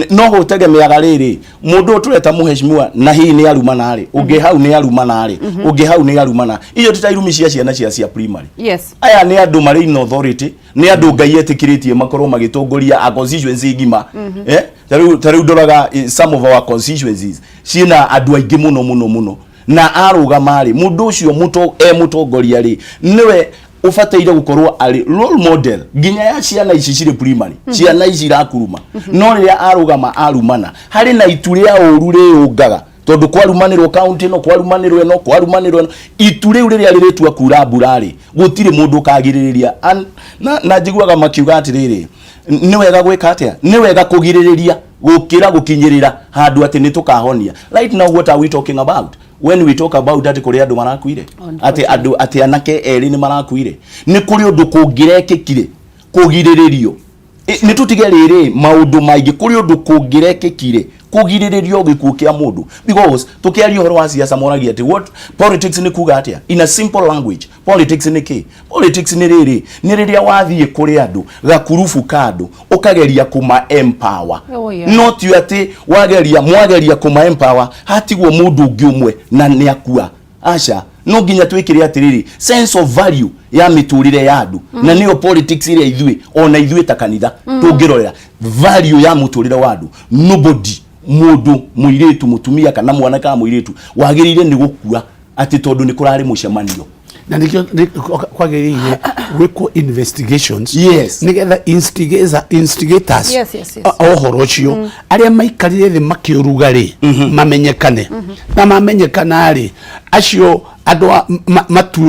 no gũtegemeaga rĩrĩ mũndũ ũyũ tũreta mũheshimiwa na hihi nĩ arumana rĩ, ũngĩ hau nĩ arumana rĩ, ũngĩ hau nĩ arumana. Icio ti ta irumi cia ciana cia primary. Aya nĩ andũ marĩ in authority, nĩ andũ Ngai etĩkĩrĩtie makorwo magĩtongoria a constituency ng'ima. Ta rĩu ndoraga some of our constituencies ciĩna andũ aingĩ mũno mũno mũno, na arũgama rĩ, mũndũ ũcio e mũtongoria rĩ, nĩwe ũbataire gũkorwo arĩ role model nginya ya ciana ici cirĩ primary, ciana ici irakuruma. No rĩrĩa arũgama arumana, harĩ na itu rĩa ũru rĩyũngaga, tondũ kwarumanĩrwo kaunti ĩno, kwarumanĩrwo ĩno, kwarumanĩrwo ĩno, itu rĩu rĩrĩa rĩrĩtua kura mbura rĩ, gũtirĩ mũndũ ũkagirĩrĩria. Na njiguaga makiuga atĩrĩrĩ, nĩ wega gwĩka atĩa? Nĩ wega kũgirĩrĩria gũkĩra gũkinyĩrĩra handũ atĩ nĩ tũkahonia. Right now, what are we talking about when we talk about atĩ kũrĩ andũ marakuire, atĩ andũ, atĩ anake erĩ nĩ marakuire? Nĩ kũrĩ ũndũ kũngĩrekĩkire kũgirĩrĩrio. Nĩ tũtige rĩrĩ maũndũ maingĩ, kũrĩ ũndũ kũngĩrekĩkire kũgirĩrĩrio gĩkuũ kĩa mũndũ, because tũkĩaria ũhoro wa siasa moragia atĩ what politics nĩ kuga atĩa. In a simple language, politics nĩ kĩ? Politics nĩ rĩrĩ, nĩ rĩrĩa wathiĩ kũrĩ andũ, gakurubu ka andũ, ũkageria kũma empower. No ti atĩ wageria, mwageria kũma empower, hatigwo mũndũ ũngĩ ũmwe na nĩ akua. Aca, no nginya twĩkĩre atĩrĩrĩ sense of value ya mĩtũrĩre ya andũ, na nĩyo politics ĩrĩa ithuĩ ona ithuĩ ta kanitha tũngĩrorera value ya mũtũrĩre wa andũ. Nobody, mũndũ mũirĩtu, mũtumia kana mwana kana mũirĩtu, wagĩrĩire nĩ gũkua atĩ tondũ nĩ kũrarĩ mũcemanio. Na nikio kwagĩrĩire gwĩkwo investigations nĩgetha instigators a ũhoro ũcio, arĩa maikarire thĩ makĩũruga rĩ, mamenyekane, na mamenyekana rĩ, acio andũ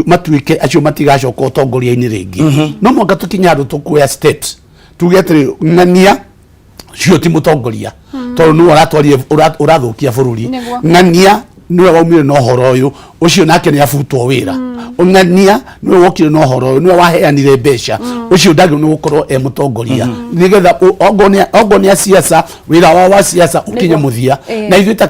matuĩke acio matigacoka ũtongoria-inĩ rĩngĩ. No mũhaka tũkinye handũ tũkuoya steps, tuge atĩrĩ, ng'ania cio ti mũtongoria, tondũ nĩwe ũratwarire ũrathũkia bũrũri. Ng'ania nĩwe waumire na ũhoro ũyũ, ũcio nake nĩ abutwo wĩra. Ng'ania nĩwe wokire na ũhoro ũyũ, nĩwe waheanire mbeca, ũcio ndagĩrĩirwo nĩ gũkorwo e mũtongoria, nĩgetha ongorwo nĩ a siasa, wĩra wao wa siasa ũkinye mũthia. Na ithuĩ ta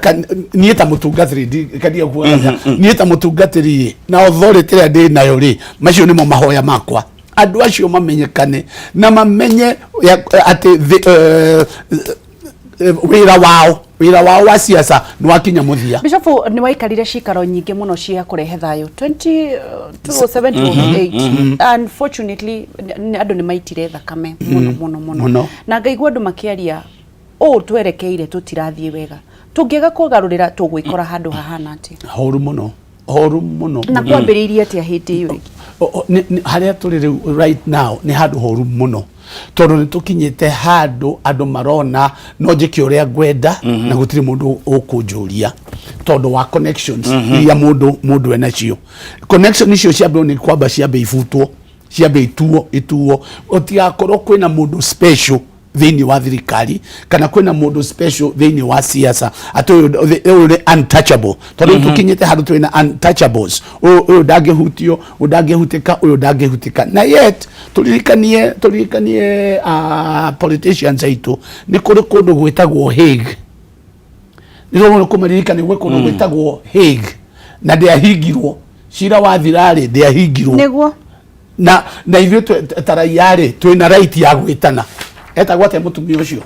niĩ ta mũtungatĩri, kandia kuga niĩ ta mũtungatĩri rĩ, na authority ĩrĩa ndĩ nayo rĩ, macio nĩmo mahoya makwa, andũ acio mamenyekane na mamenye atĩ wĩra wao wa siasa nĩ wakinya mũthia. Bishop, nĩ waikarire cikaro nyingĩ mũno cia kũrehe thayũ 20, 2007 2008. Unfortunately, andũ nĩ maitire thakame mũno mũno mũno. Mũno. Na ngaigua andũ makĩaria ũũ, twerekeire tũtirathiĩ wega, tũngĩaga kũgarũrĩra tũgwĩkora handũ hahana atĩa? Horu mũno, horu mũno. Na kwambĩrĩirie atĩa hĩndĩ ĩyo ĩngĩ? Harĩa tũrĩ rĩu right now nĩ handũ horu mũno, tondũ nĩ tũkinyĩte handũ andũ marona no njĩke ũrĩa ngwenda na gũtirĩ mũndũ ũkũnjũria, tondũ wa connections iria mũndũ enacio. Connection icio ciambe nĩ kwamba ciambe ibutwo, ciambe ituo, ũtigakorwo kwĩna mũndũ special thĩinĩ wa thirikari kana kwĩna mũndũ special thĩinĩ wa siasa, atĩ ũyũ nĩ untouchable, tondũ tũkinyĩte handũ twĩna untouchables, ũyũ ndangĩhutio, ũyũ ndangĩhutĩka, ũyũ ndangĩhutĩka. Na yet tũririkanie politicians aitũ nĩ kũrĩ kũndũ gwĩtagwo Hague. Nĩ kũmaririkania gwĩ kũndũ gwĩtagwo Hague, na ndĩahingirwo cira wathira-rĩ, ndĩahingirwo. Na ithuĩ ta raia rĩ, twĩna right ya gwĩtana, etagwo atĩa mũtumia ũcio?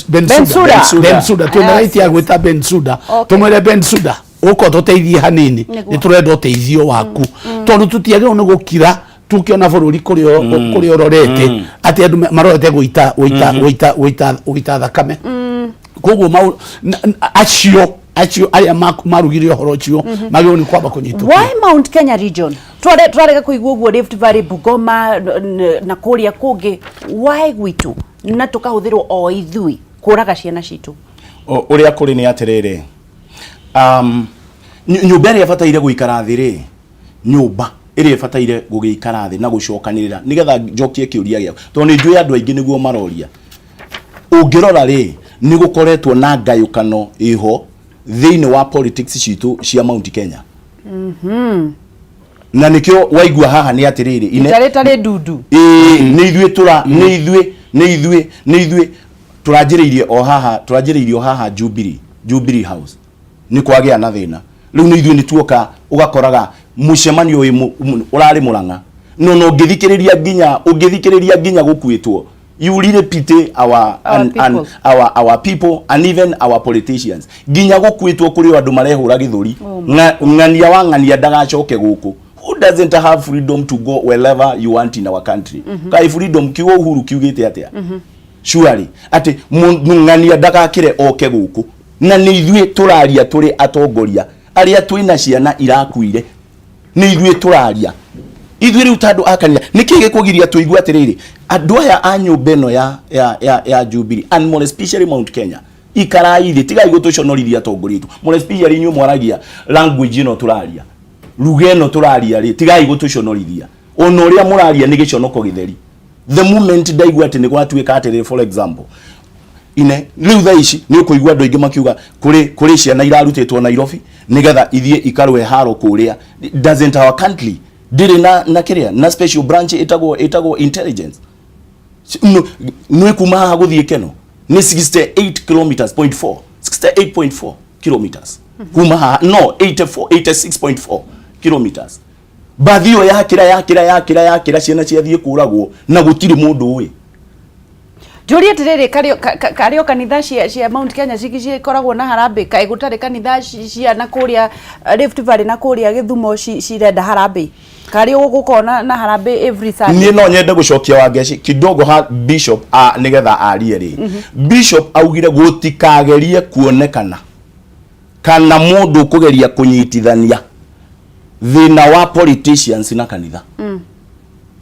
Bensouda. Bensouda. Twĩna right ya gwĩta Bensouda, tũmwĩre, "Bensouda, ũka ũtũteithie hanini." Nĩ tũrenda ũteithio waku, tondũ tũtiagĩrĩirwo nĩ gũkira tũkĩona bũrũri kũrĩa ũrorete, atĩ andũ marorete gũita thakame. Koguo acio arĩa marugire ũhoro ũcio magĩrĩirwo nĩ kwamba kũnyitwo. Why Mount Kenya region? Twarega kũigua ũguo Rift Valley, Bungoma na kũrĩa kũngĩ. Why gwitũ na tũkahũthĩrwo o ithuĩ kũraga ciana citũ? Ũrĩa kũrĩ nĩ atĩrĩrĩ, nyũmba ĩrĩa ĩbataire gũikara thĩ rĩ, nyũmba ĩrĩa ĩbataire gũgĩikara thĩ na gũcokanĩrĩra, nĩgetha njokie kĩũria gĩaku, tondũ nĩ njũĩ andũ aingĩ nĩguo maroria. Ũngĩrora rĩ, nĩ gũkoretwo na ngayũkano ĩho thĩinĩ wa politics citũ cia Mount Kenya, na nĩkĩo waigua haha nĩ atĩrĩrĩ ine Itarĩ tarĩ ndundu. Ĩĩ, nĩ ithuĩ tũra nĩ ithuĩ Nĩ ithuĩ, nĩ ithuĩ tũranjĩrĩirie o haha, tũranjĩrĩirie o haha Jubilee, Jubilee House. Nĩ kwagĩa na thĩna. Rĩu nĩ ithuĩ nĩ tuoka ũgakoraga mũcemanio wĩ ũrarĩ Mũrang'a. No no ũngĩthikĩrĩria nginya, ũngĩthikĩrĩria nginya gũkuĩtwo, you really pity our, Our and, and people. our people and even our politicians. Nginya gũkuĩtwo kũrĩ o andũ marehũra gĩthũri. Oh my Ng'ania wa ng'ania ndagacoke gũkũ. Who doesn't have freedom to go wherever you want in our country? Kaĩ freedom kiugo uhuru kiugĩte atĩa? Surely atĩ ng'ania ndagakĩre oke gũkũ. Na nĩ ithuĩ tũraria tũrĩ atongoria arĩa twĩna ciana irakuire. Nĩ ithuĩ tũraria. Ithuĩ rĩu ta andũ a kanitha, nĩkĩ gĩkũgiria tũigue atĩrĩrĩ, andũ aya a nyũmba ĩno ya Jubilee and more especially Mount Kenya, ikarai thĩ, tigai gũtũconorithia atongoria aitũ. More especially inyuĩ mwaragia language ĩno tũraria, lugha ĩno tũraria rĩ, tigai gũtũconorithia. Ona ũrĩa mũraria nĩ gĩconoko gĩtheri. The moment ndaigua atĩ nĩ gwatuĩka atĩrĩrĩ, for example, ine rĩu thaa ici nĩ ũkũigua andũ aingĩ makiuga kũrĩ ciana irarutĩtwo Nairobi nĩgetha ithiĩ ikarũe haro kũrĩa. Doesn't our country ndĩrĩ na kĩrĩa na special branch ĩtagwo intelligence? Nĩ kuma haha gũthiĩ Keno nĩ 68 kilometers point four, 68.4 kilometers kuma haha, no 84, 86.4 kilometers. Bathi ĩyo yakĩra, yakĩra, yakĩra, yakĩra, ciana ciathiĩ kũragwo na gũtirĩ mũndũ ũĩ. Njũrie atĩrĩrĩ, karĩ o kanitha cia Mount Kenya cikoragwo na harambĩ? Kaĩ gũtarĩ kanitha cia na kũrĩa Rift Valley na kũrĩa Gĩthumo cirenda harambĩ? Karĩ gũkorwo na harambĩ every Sunday? Niĩ no nyende gũcokia Wangeci kidogo ha bishop nĩgetha arie rĩ. Bishop augire gũtikagerie kuonekana kana mũndũ ũkũgeria kũnyitithania thĩna wa politicians na kanitha.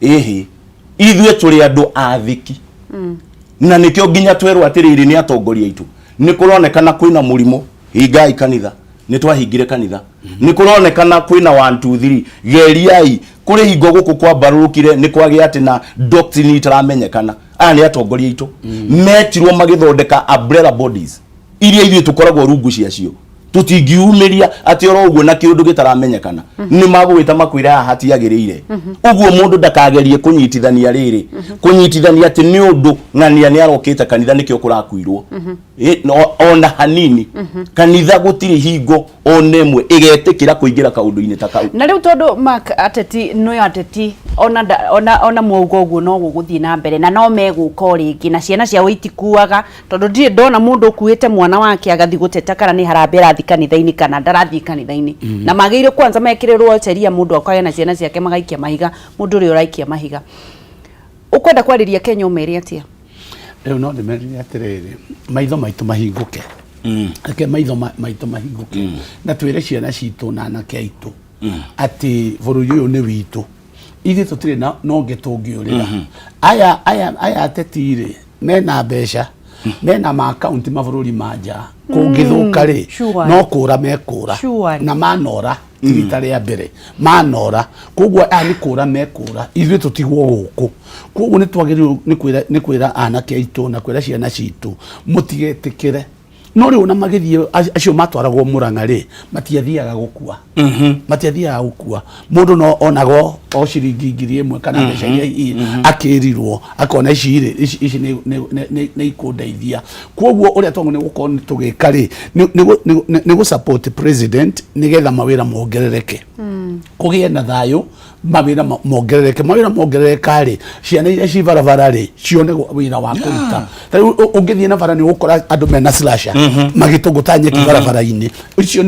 Ĩhĩ, ithuĩ tũrĩ andũ athĩki. Na nĩkĩo nginya twerwo atĩrĩrĩ nĩ atongoria aitũ, nĩ kũronekana kwĩna mũrimũ, hingai kanitha. Nĩ twahingire kanitha. Nĩ kũronekana kwĩna 1 2 3, geriai. Kũrĩ hingo gũkũ kwambarũrũkire nĩ kwagĩa atĩ na doctrine itaramenyekana. Aya nĩ atongoria aitũ metirwo magĩthondeka umbrella bodies iria ithuĩ tũkoragwo rungu ciacio. Tũtingiumĩria atĩ oro ũguo na kĩũndũ gĩtaramenyekana. Nĩ magũgĩta makwĩra haha hatiagĩrĩire. Ũguo mũndũ ndakagerie kũnyitithania rĩrĩ, kũnyitithania atĩ nĩ ũndũ ng'ania nĩ arokĩte kanitha nĩkĩo kũrakuirwo. No, ona hanini. Kanitha gũtirĩ hingo ona ĩmwe ĩgetĩkĩra kũingĩra kaũndũ-inĩ ta kau. Na rĩu tondũ Mark ateti nĩo ateti, ona mwauga ũguo no gũgũthiĩ na mbere na no megũka o rĩngĩ na ciana ciao itikuaga, tondũ ndirĩ ndona mũndũ ũkuĩte mwana wake agathiĩ gũteta kana nĩ harambee arathiĩ kanitha-inĩ kana ndarathiĩ kanitha-inĩ. Na magĩrĩirwo kwanza mekĩrĩrwo sheria, mũndũ akage na ciana ciake magaikia mahiga mũndũ ũrĩa ũraikia mahiga. Ũkwenda kwarĩria Kenya ũmere atĩa? Rĩu no ndĩmerire atĩrĩrĩ, maitho maitũ mahingũke. Reke maitho maitũ mahingũke na twĩre ciana citũ na anake aitũ atĩ bũrũri ũyũ nĩ witũ. Ithuĩ tũtirĩ na ũngĩ tũngĩũrĩra. Aya ateti rĩ, mena mbeca, mena ma account mabũrũri ma nja. Kũngĩthũka rĩ, no kũra mekũra. Na manora ti rita rĩa mbere manora. Koguo aya nĩ kũra mekũra, ithuĩ tũtigwo gũkũ. Koguo nĩ twagĩrĩirwo nĩ kwĩra anake aitũ na kwĩra ciana citũ mũtigetĩkĩre. No rĩu ona magĩthiĩ acio matwaragwo Mũrang'a rĩ, matiathiaga gũkua. Matiathiaga gũkua. Mũndũ no onaga o ciringi 1000 kana mbeca iria akĩrirwo, akona ici rĩ, ici nĩ ikũndeithia. Koguo ũrĩa twagĩrĩirwo nĩ gũkorwo nĩ tũgĩka rĩ, nĩ gũ support president nĩgetha mawĩra mongerereke. Kũgĩe na thayũ, mawĩra mongerereke. Mawĩra mongerereka rĩ, ciana iria ci barabara rĩ, cione wĩra wa kũruta. Ta rĩu ũngĩthiĩ na bara nĩ ũgũkora andũ mena slasher magĩtũgũta nyeki barabara-inĩ. Icio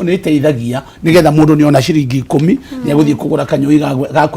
nĩ iteithagia nĩgetha mũndũ nĩ ona ciringi 10 nĩ egũthiĩ kũgũra kanyũi ga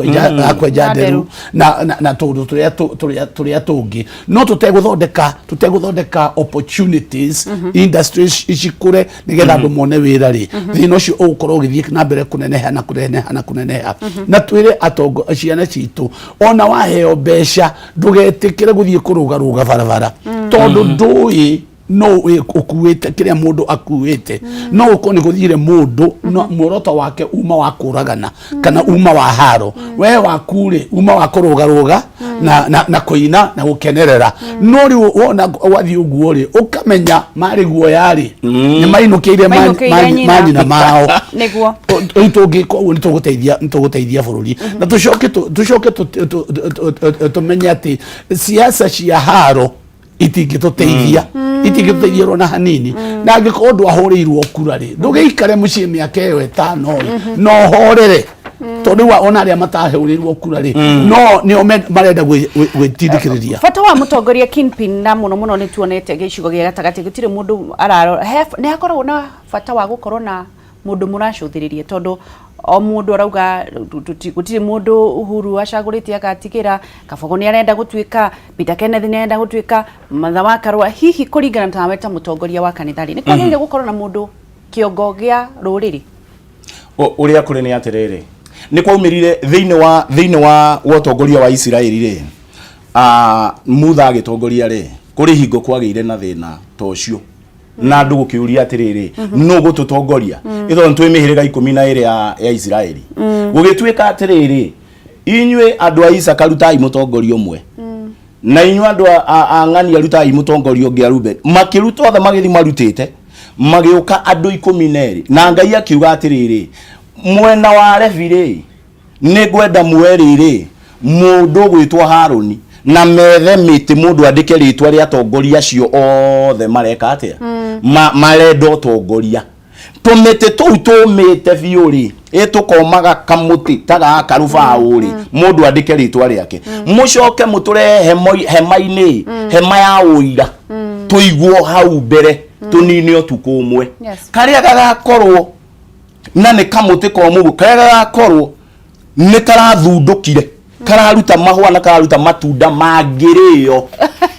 kwenja nderu na tũndũ tũrĩa tũngĩ. No tũtegũthondeka opportunities, industries cikũre nĩgetha andũ mone wĩra rĩ, thĩna ũcio ũgũkorwo ũgĩthiĩ na mbere kũneneha na kũneneha na kũneneha. Na twĩre atongo ciana citũ, ona waheo mbeca ndũgetĩkĩre gũthiĩ kũrũgarũga barabara, tondũ ndũĩ No ũkuĩte kĩrĩa mũndũ akuĩte, no ũkorwo nĩ gũthire mũndũ no muoroto wake uma wa kũragana kana uma wa haro, we waku rĩ uma wa kũrũgarũga na kũina na gũkenerera. No rĩu wona wathiĩ ũguo rĩ, ũkamenya marĩ guoya rĩ, nĩ mainũkĩire Mainũkĩire nyina. Manyina mao. Rĩu tũngĩka ũguo nĩ tũgũteithia bũrũri na tũcoke tũmenye atĩ siasa cia haro itingĩtũteithia ona hanini. Na angĩkorwo ndwahũrĩirwo kura rĩ, ndũgĩikare mũciĩ mĩaka ĩyo 5 rĩ, no ũhorere, tondũ rĩu ona arĩa matahũrĩirwo kura rĩ, no nĩo marenda gwĩtindĩkĩrĩria. Bata wa mũtongoria kingpin, na mũno mũno nĩ tuonete gĩcigo gĩa gatagatĩ gũtirĩ mũndũ ararora. Nĩ hakoragwo na bata wa gũkorwo na mũndũ mũracũthĩrĩria, tondũ o mũndũ arauga gũtirĩ mũndũ Uhuru acagũrĩte agatigĩra Kabogo nĩ arenda gũtuĩka, Peter Kenneth nĩ arenda gũtuĩka, Martha wa Karũa. Hihi kũringana tawe ta mũtongoria wa kanitha rĩ, nĩ kwagĩrĩire gũkorwo na mũndũ kĩongo gĩa rũrĩrĩ? Ũrĩa kũrĩ nĩ atĩrĩrĩ, nĩ kwaumĩrire thĩinĩ wa ũtongoria wa Isiraeli rĩ, Mutha agĩtongoria rĩ, kũrĩ hingo kwagĩire na thĩna ta ũcio na andũ gũkĩũria atĩrĩrĩ, nũ gũtũtongoria ĩtho twĩ mĩhĩrĩga 12 ya Isiraeli? Gũgĩtuĩka atĩrĩrĩ, inyuĩ andũ a Isaka rutai mũtongoria ũmwe, na inyuĩ andũ a ng'ania rutai mũtongoria ũngĩ, a Reuben. Makĩruta othe, magĩthiĩ marutĩte, magĩũka andũ 12, na Ngai akiuga atĩrĩrĩ, mwena wa Levi rĩ, nĩ ngwenda muoe rĩrĩ mũndũ ũgwĩtwo Harũni, na methe mĩtĩ, mũndũ andĩke rĩtwa rĩa atongoria acio othe mareka atĩa, marenda ũtongoria. Tũmĩtĩ tũu tũmĩte biũ rĩ, ĩ tũkomaga kamũtĩ ta gaka rũbaũ rĩ, mũndũ andĩke rĩtwa rĩake, mũcoke mũtũrehe hema-inĩ, hema ya ũira, tũigwo hau mbere, tũnine ũtukũ ũmwe. Karĩa gagakorwo na nĩ kamũtĩ komũ ũguo, karĩa gagakorwo nĩ karathundũkire, kararuta mahũa na kararuta matunda mangĩrĩo,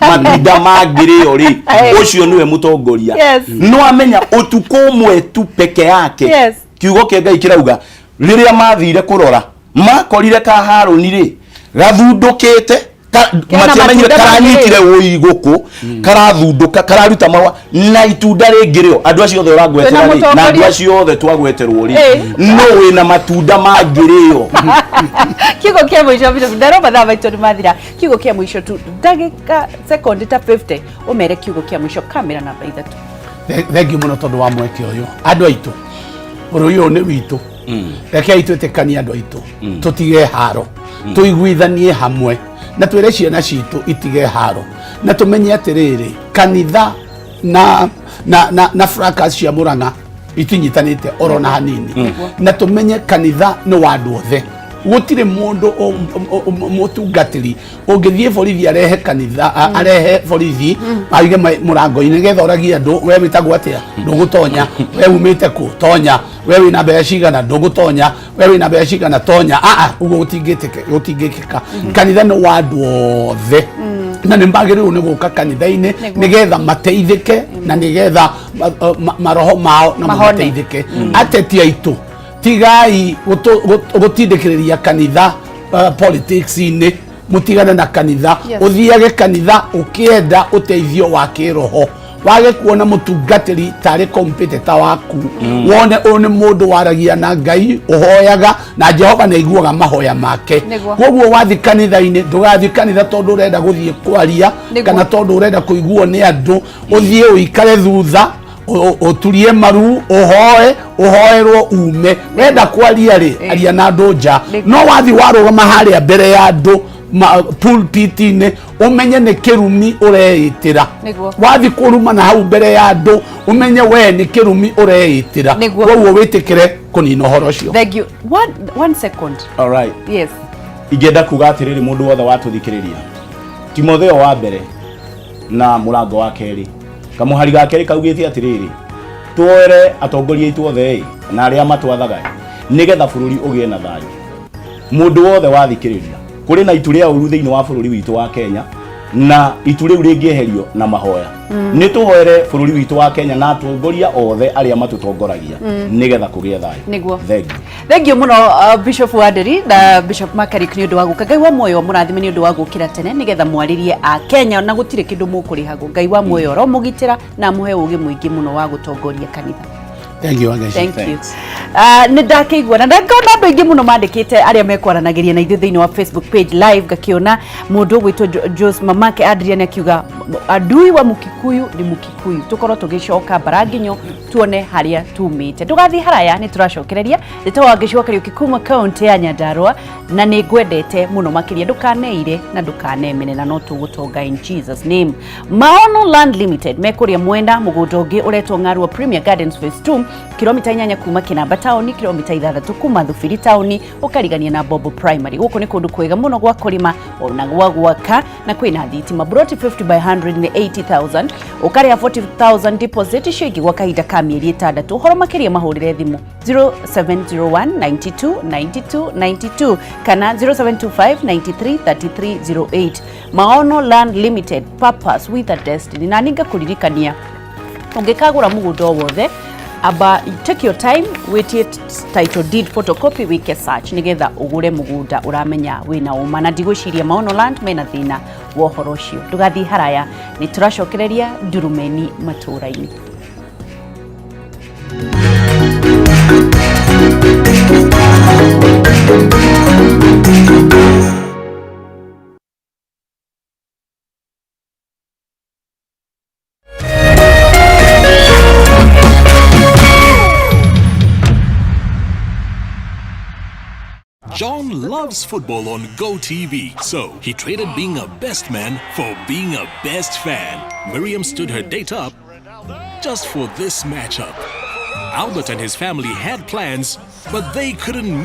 matunda mangĩrĩo rĩ, ũcio nĩwe mũtongoria. No amenya ũtukũ ũmwe tu peke yake. Kiugo kĩa Ngai kĩrauga rĩrĩa mathire kũrora, makorire ka Harũni rĩ gathundũkĩte Kena matiamenyire matunda. Karanyitire ũigũkũ, karathundũka, kararuta mahũa na itunda rĩngĩrĩo. Andũ acio othe ũrangwetera Twĩna rĩ, na andũ mũtongoria. acio othe twagweterwo rĩ, no wĩna matunda mangĩrĩo. Kiugo kĩa mũico, Bishop, ndarwo mathaa maitũ nĩ mathira. Kiugo kĩa mũico tu, ndagĩka sekondi ta 50, ũmere kiugo kĩa mũico, kamera namba 3. Thengiũ mũno tondũ wa mweke ũyũ. Andũ aitũ, bũrũri ũyũ nĩ witũ. Rekei twĩtĩkanie, andũ aitũ, tũtige haro, tũiguithanie hamwe na twĩre ciana citũ itige haro, na tũmenye atĩrĩrĩ, kanitha na fracas cia Mũrang'a itinyitanĩte oro na hanini, na tũmenye kanitha nĩ wa andũ othe. Gũtirĩ mũndũ mũtungatĩri ũngĩthiĩ borithi arehe kanitha, arehe borithi aige mũrango-inĩ nĩgetha oragie andũ, we wĩtagwo atĩa? Ndũgũtonya. We umĩte kũ? Tonya. We wĩna mbeca cigana? Ndũgũtonya. We wĩna mbeca cigana? Tonya. Aa, ũguo gũtingĩkĩka. Kanitha nĩ wa andũ othe na nĩ magĩrĩirwo nĩ gũka kanitha-inĩ nĩgetha mateithĩke na nĩgetha maroho mao namo Mahone. mateithĩke. Ateti aitũ, tigai gũtindĩkĩrĩria kanitha politics-inĩ. Mũtigane na kanitha. Ũthiage kanitha ũkĩenda ũteithio wa kĩroho, wage kuona mũtungatĩri tarĩ competitor waku. Wone ũyũ nĩ mũndũ waragia na Ngai, ũhoyaga na Jehova nĩ aiguaga mahoya make. Koguo wathi kanitha-inĩ, ndũgathiĩ kanitha tondũ ũrenda gũthiĩ kwaria kana tondũ ũrenda kũiguo nĩ andũ. Ũthiĩ ũikare thutha, ũturie maru, ũhoe, ũhoerwo, ume. Wenda kwaria rĩ, aria na andũ nja. No wathi warũgama harĩa mbere ya andũ pulpit-inĩ, ũmenye nĩ kĩrumi ũreĩtĩra. Wathi kũruma na hau mbere ya andũ, ũmenye we nĩ kĩrumi ũreĩtĩra. Koguo wĩtĩkĩre kũnina ũhoro ũcio. Thank you. One second. All right. Yes. Ingĩenda kuga atĩrĩrĩ, mũndũ wothe watũthikĩrĩria, Timotheo wa mbere na mũrango wa kerĩ kamũhari ga kerĩ kaugĩte atĩrĩrĩ, tuoere atongoria aitũ othe ĩ na arĩa matwathaga ĩ, nĩgetha bũrũri ũgĩe na thayũ. Mũndũ wothe wathikĩrĩria, kũrĩ na itu rĩa ũru thĩinĩ wa bũrũri witũ wa Kenya. Na itu rĩu rĩngĩeherio na mahoya. Nĩ tũhoere bũrũri witũ wa Kenya na atongoria othe arĩa matũtongoragia nĩgetha kũgĩe thayũ. Nĩguo. Thank you. Thengiũ mũno Bishop Wanderi na Bishop Makarik nĩ ũndũ wa gũka. Ngai wa muoyo mũrathime nĩ ũndũ wa gũkĩra tene nĩgetha mwarĩrie a Kenya na gũtirĩ kĩndũ mũkũrĩhagwo. Ngai wa muoyo oromũgitĩra na amũhe ũgĩ mũingĩ mũno wa gũtongoria kanitha. Thank you, Wangechi. Thank you. Thanks. Nĩ ndakĩigua na ndakona andũ aingĩ mũno mandĩkĩte arĩa mekwaranagĩria na ithuĩ thĩinĩ wa Facebook page live, ngakĩona mũndũ ũgwĩtwo Jos mamake Adrian akiuga adui wa Mukikuyu ni Mukikuyu. Tũkorwo tũgĩcoka mbaranginyo tuone harĩa tumĩte. Ndũgathiĩ haraya, nĩ tũracokereria. Ndĩtagwo Wangechi wa Kariũki kuma kaunti ya Nyandarua na nĩ ngwendete mũno makĩria. Ndũkaneire na ndũkanemene na no tũgũtonga in Jesus name. Maono Land Limited mekũrĩa mwenda mũgũnda ũngĩ ũretwo Ng'arua Premier Gardens Phase 2, kilomita 8 kuma Kinamba taũni, kilomita 6 kuma Thubiri taũni, ũkarigania na Bobo Primary. Gũkũ nĩ kũndũ kwega mũno gwa kũrĩma ona gwa gwaka na kwĩna thitima. Broti 50 by 180,000, ũkarĩha 40,000 deposit, icio ingĩ gwa kahinda ka mĩeri 6. Ũhoro makĩria mahũrĩre thimũ 0701 92 92 92 kana 0725 93 33 08. Maono Land Limited, purpose with a destiny. Na ningakũririkania ũngĩkagũra mũgũnda o wothe, aba take your time, wĩtie title deed photocopy, wĩke search nĩgetha ũgũre mũgũnda ũramenya wĩna ũma, na ndigwĩciria Maono Land mena thĩna wa ũhoro ũcio. Ndũgathiĩ haraya, nĩ tũracokereria ndurumeni matũũra-inĩ. John loves football on GoTV, so he traded being a best man for being a best fan. Miriam stood her date up just for this matchup. Albert and his family had plans, but they couldn't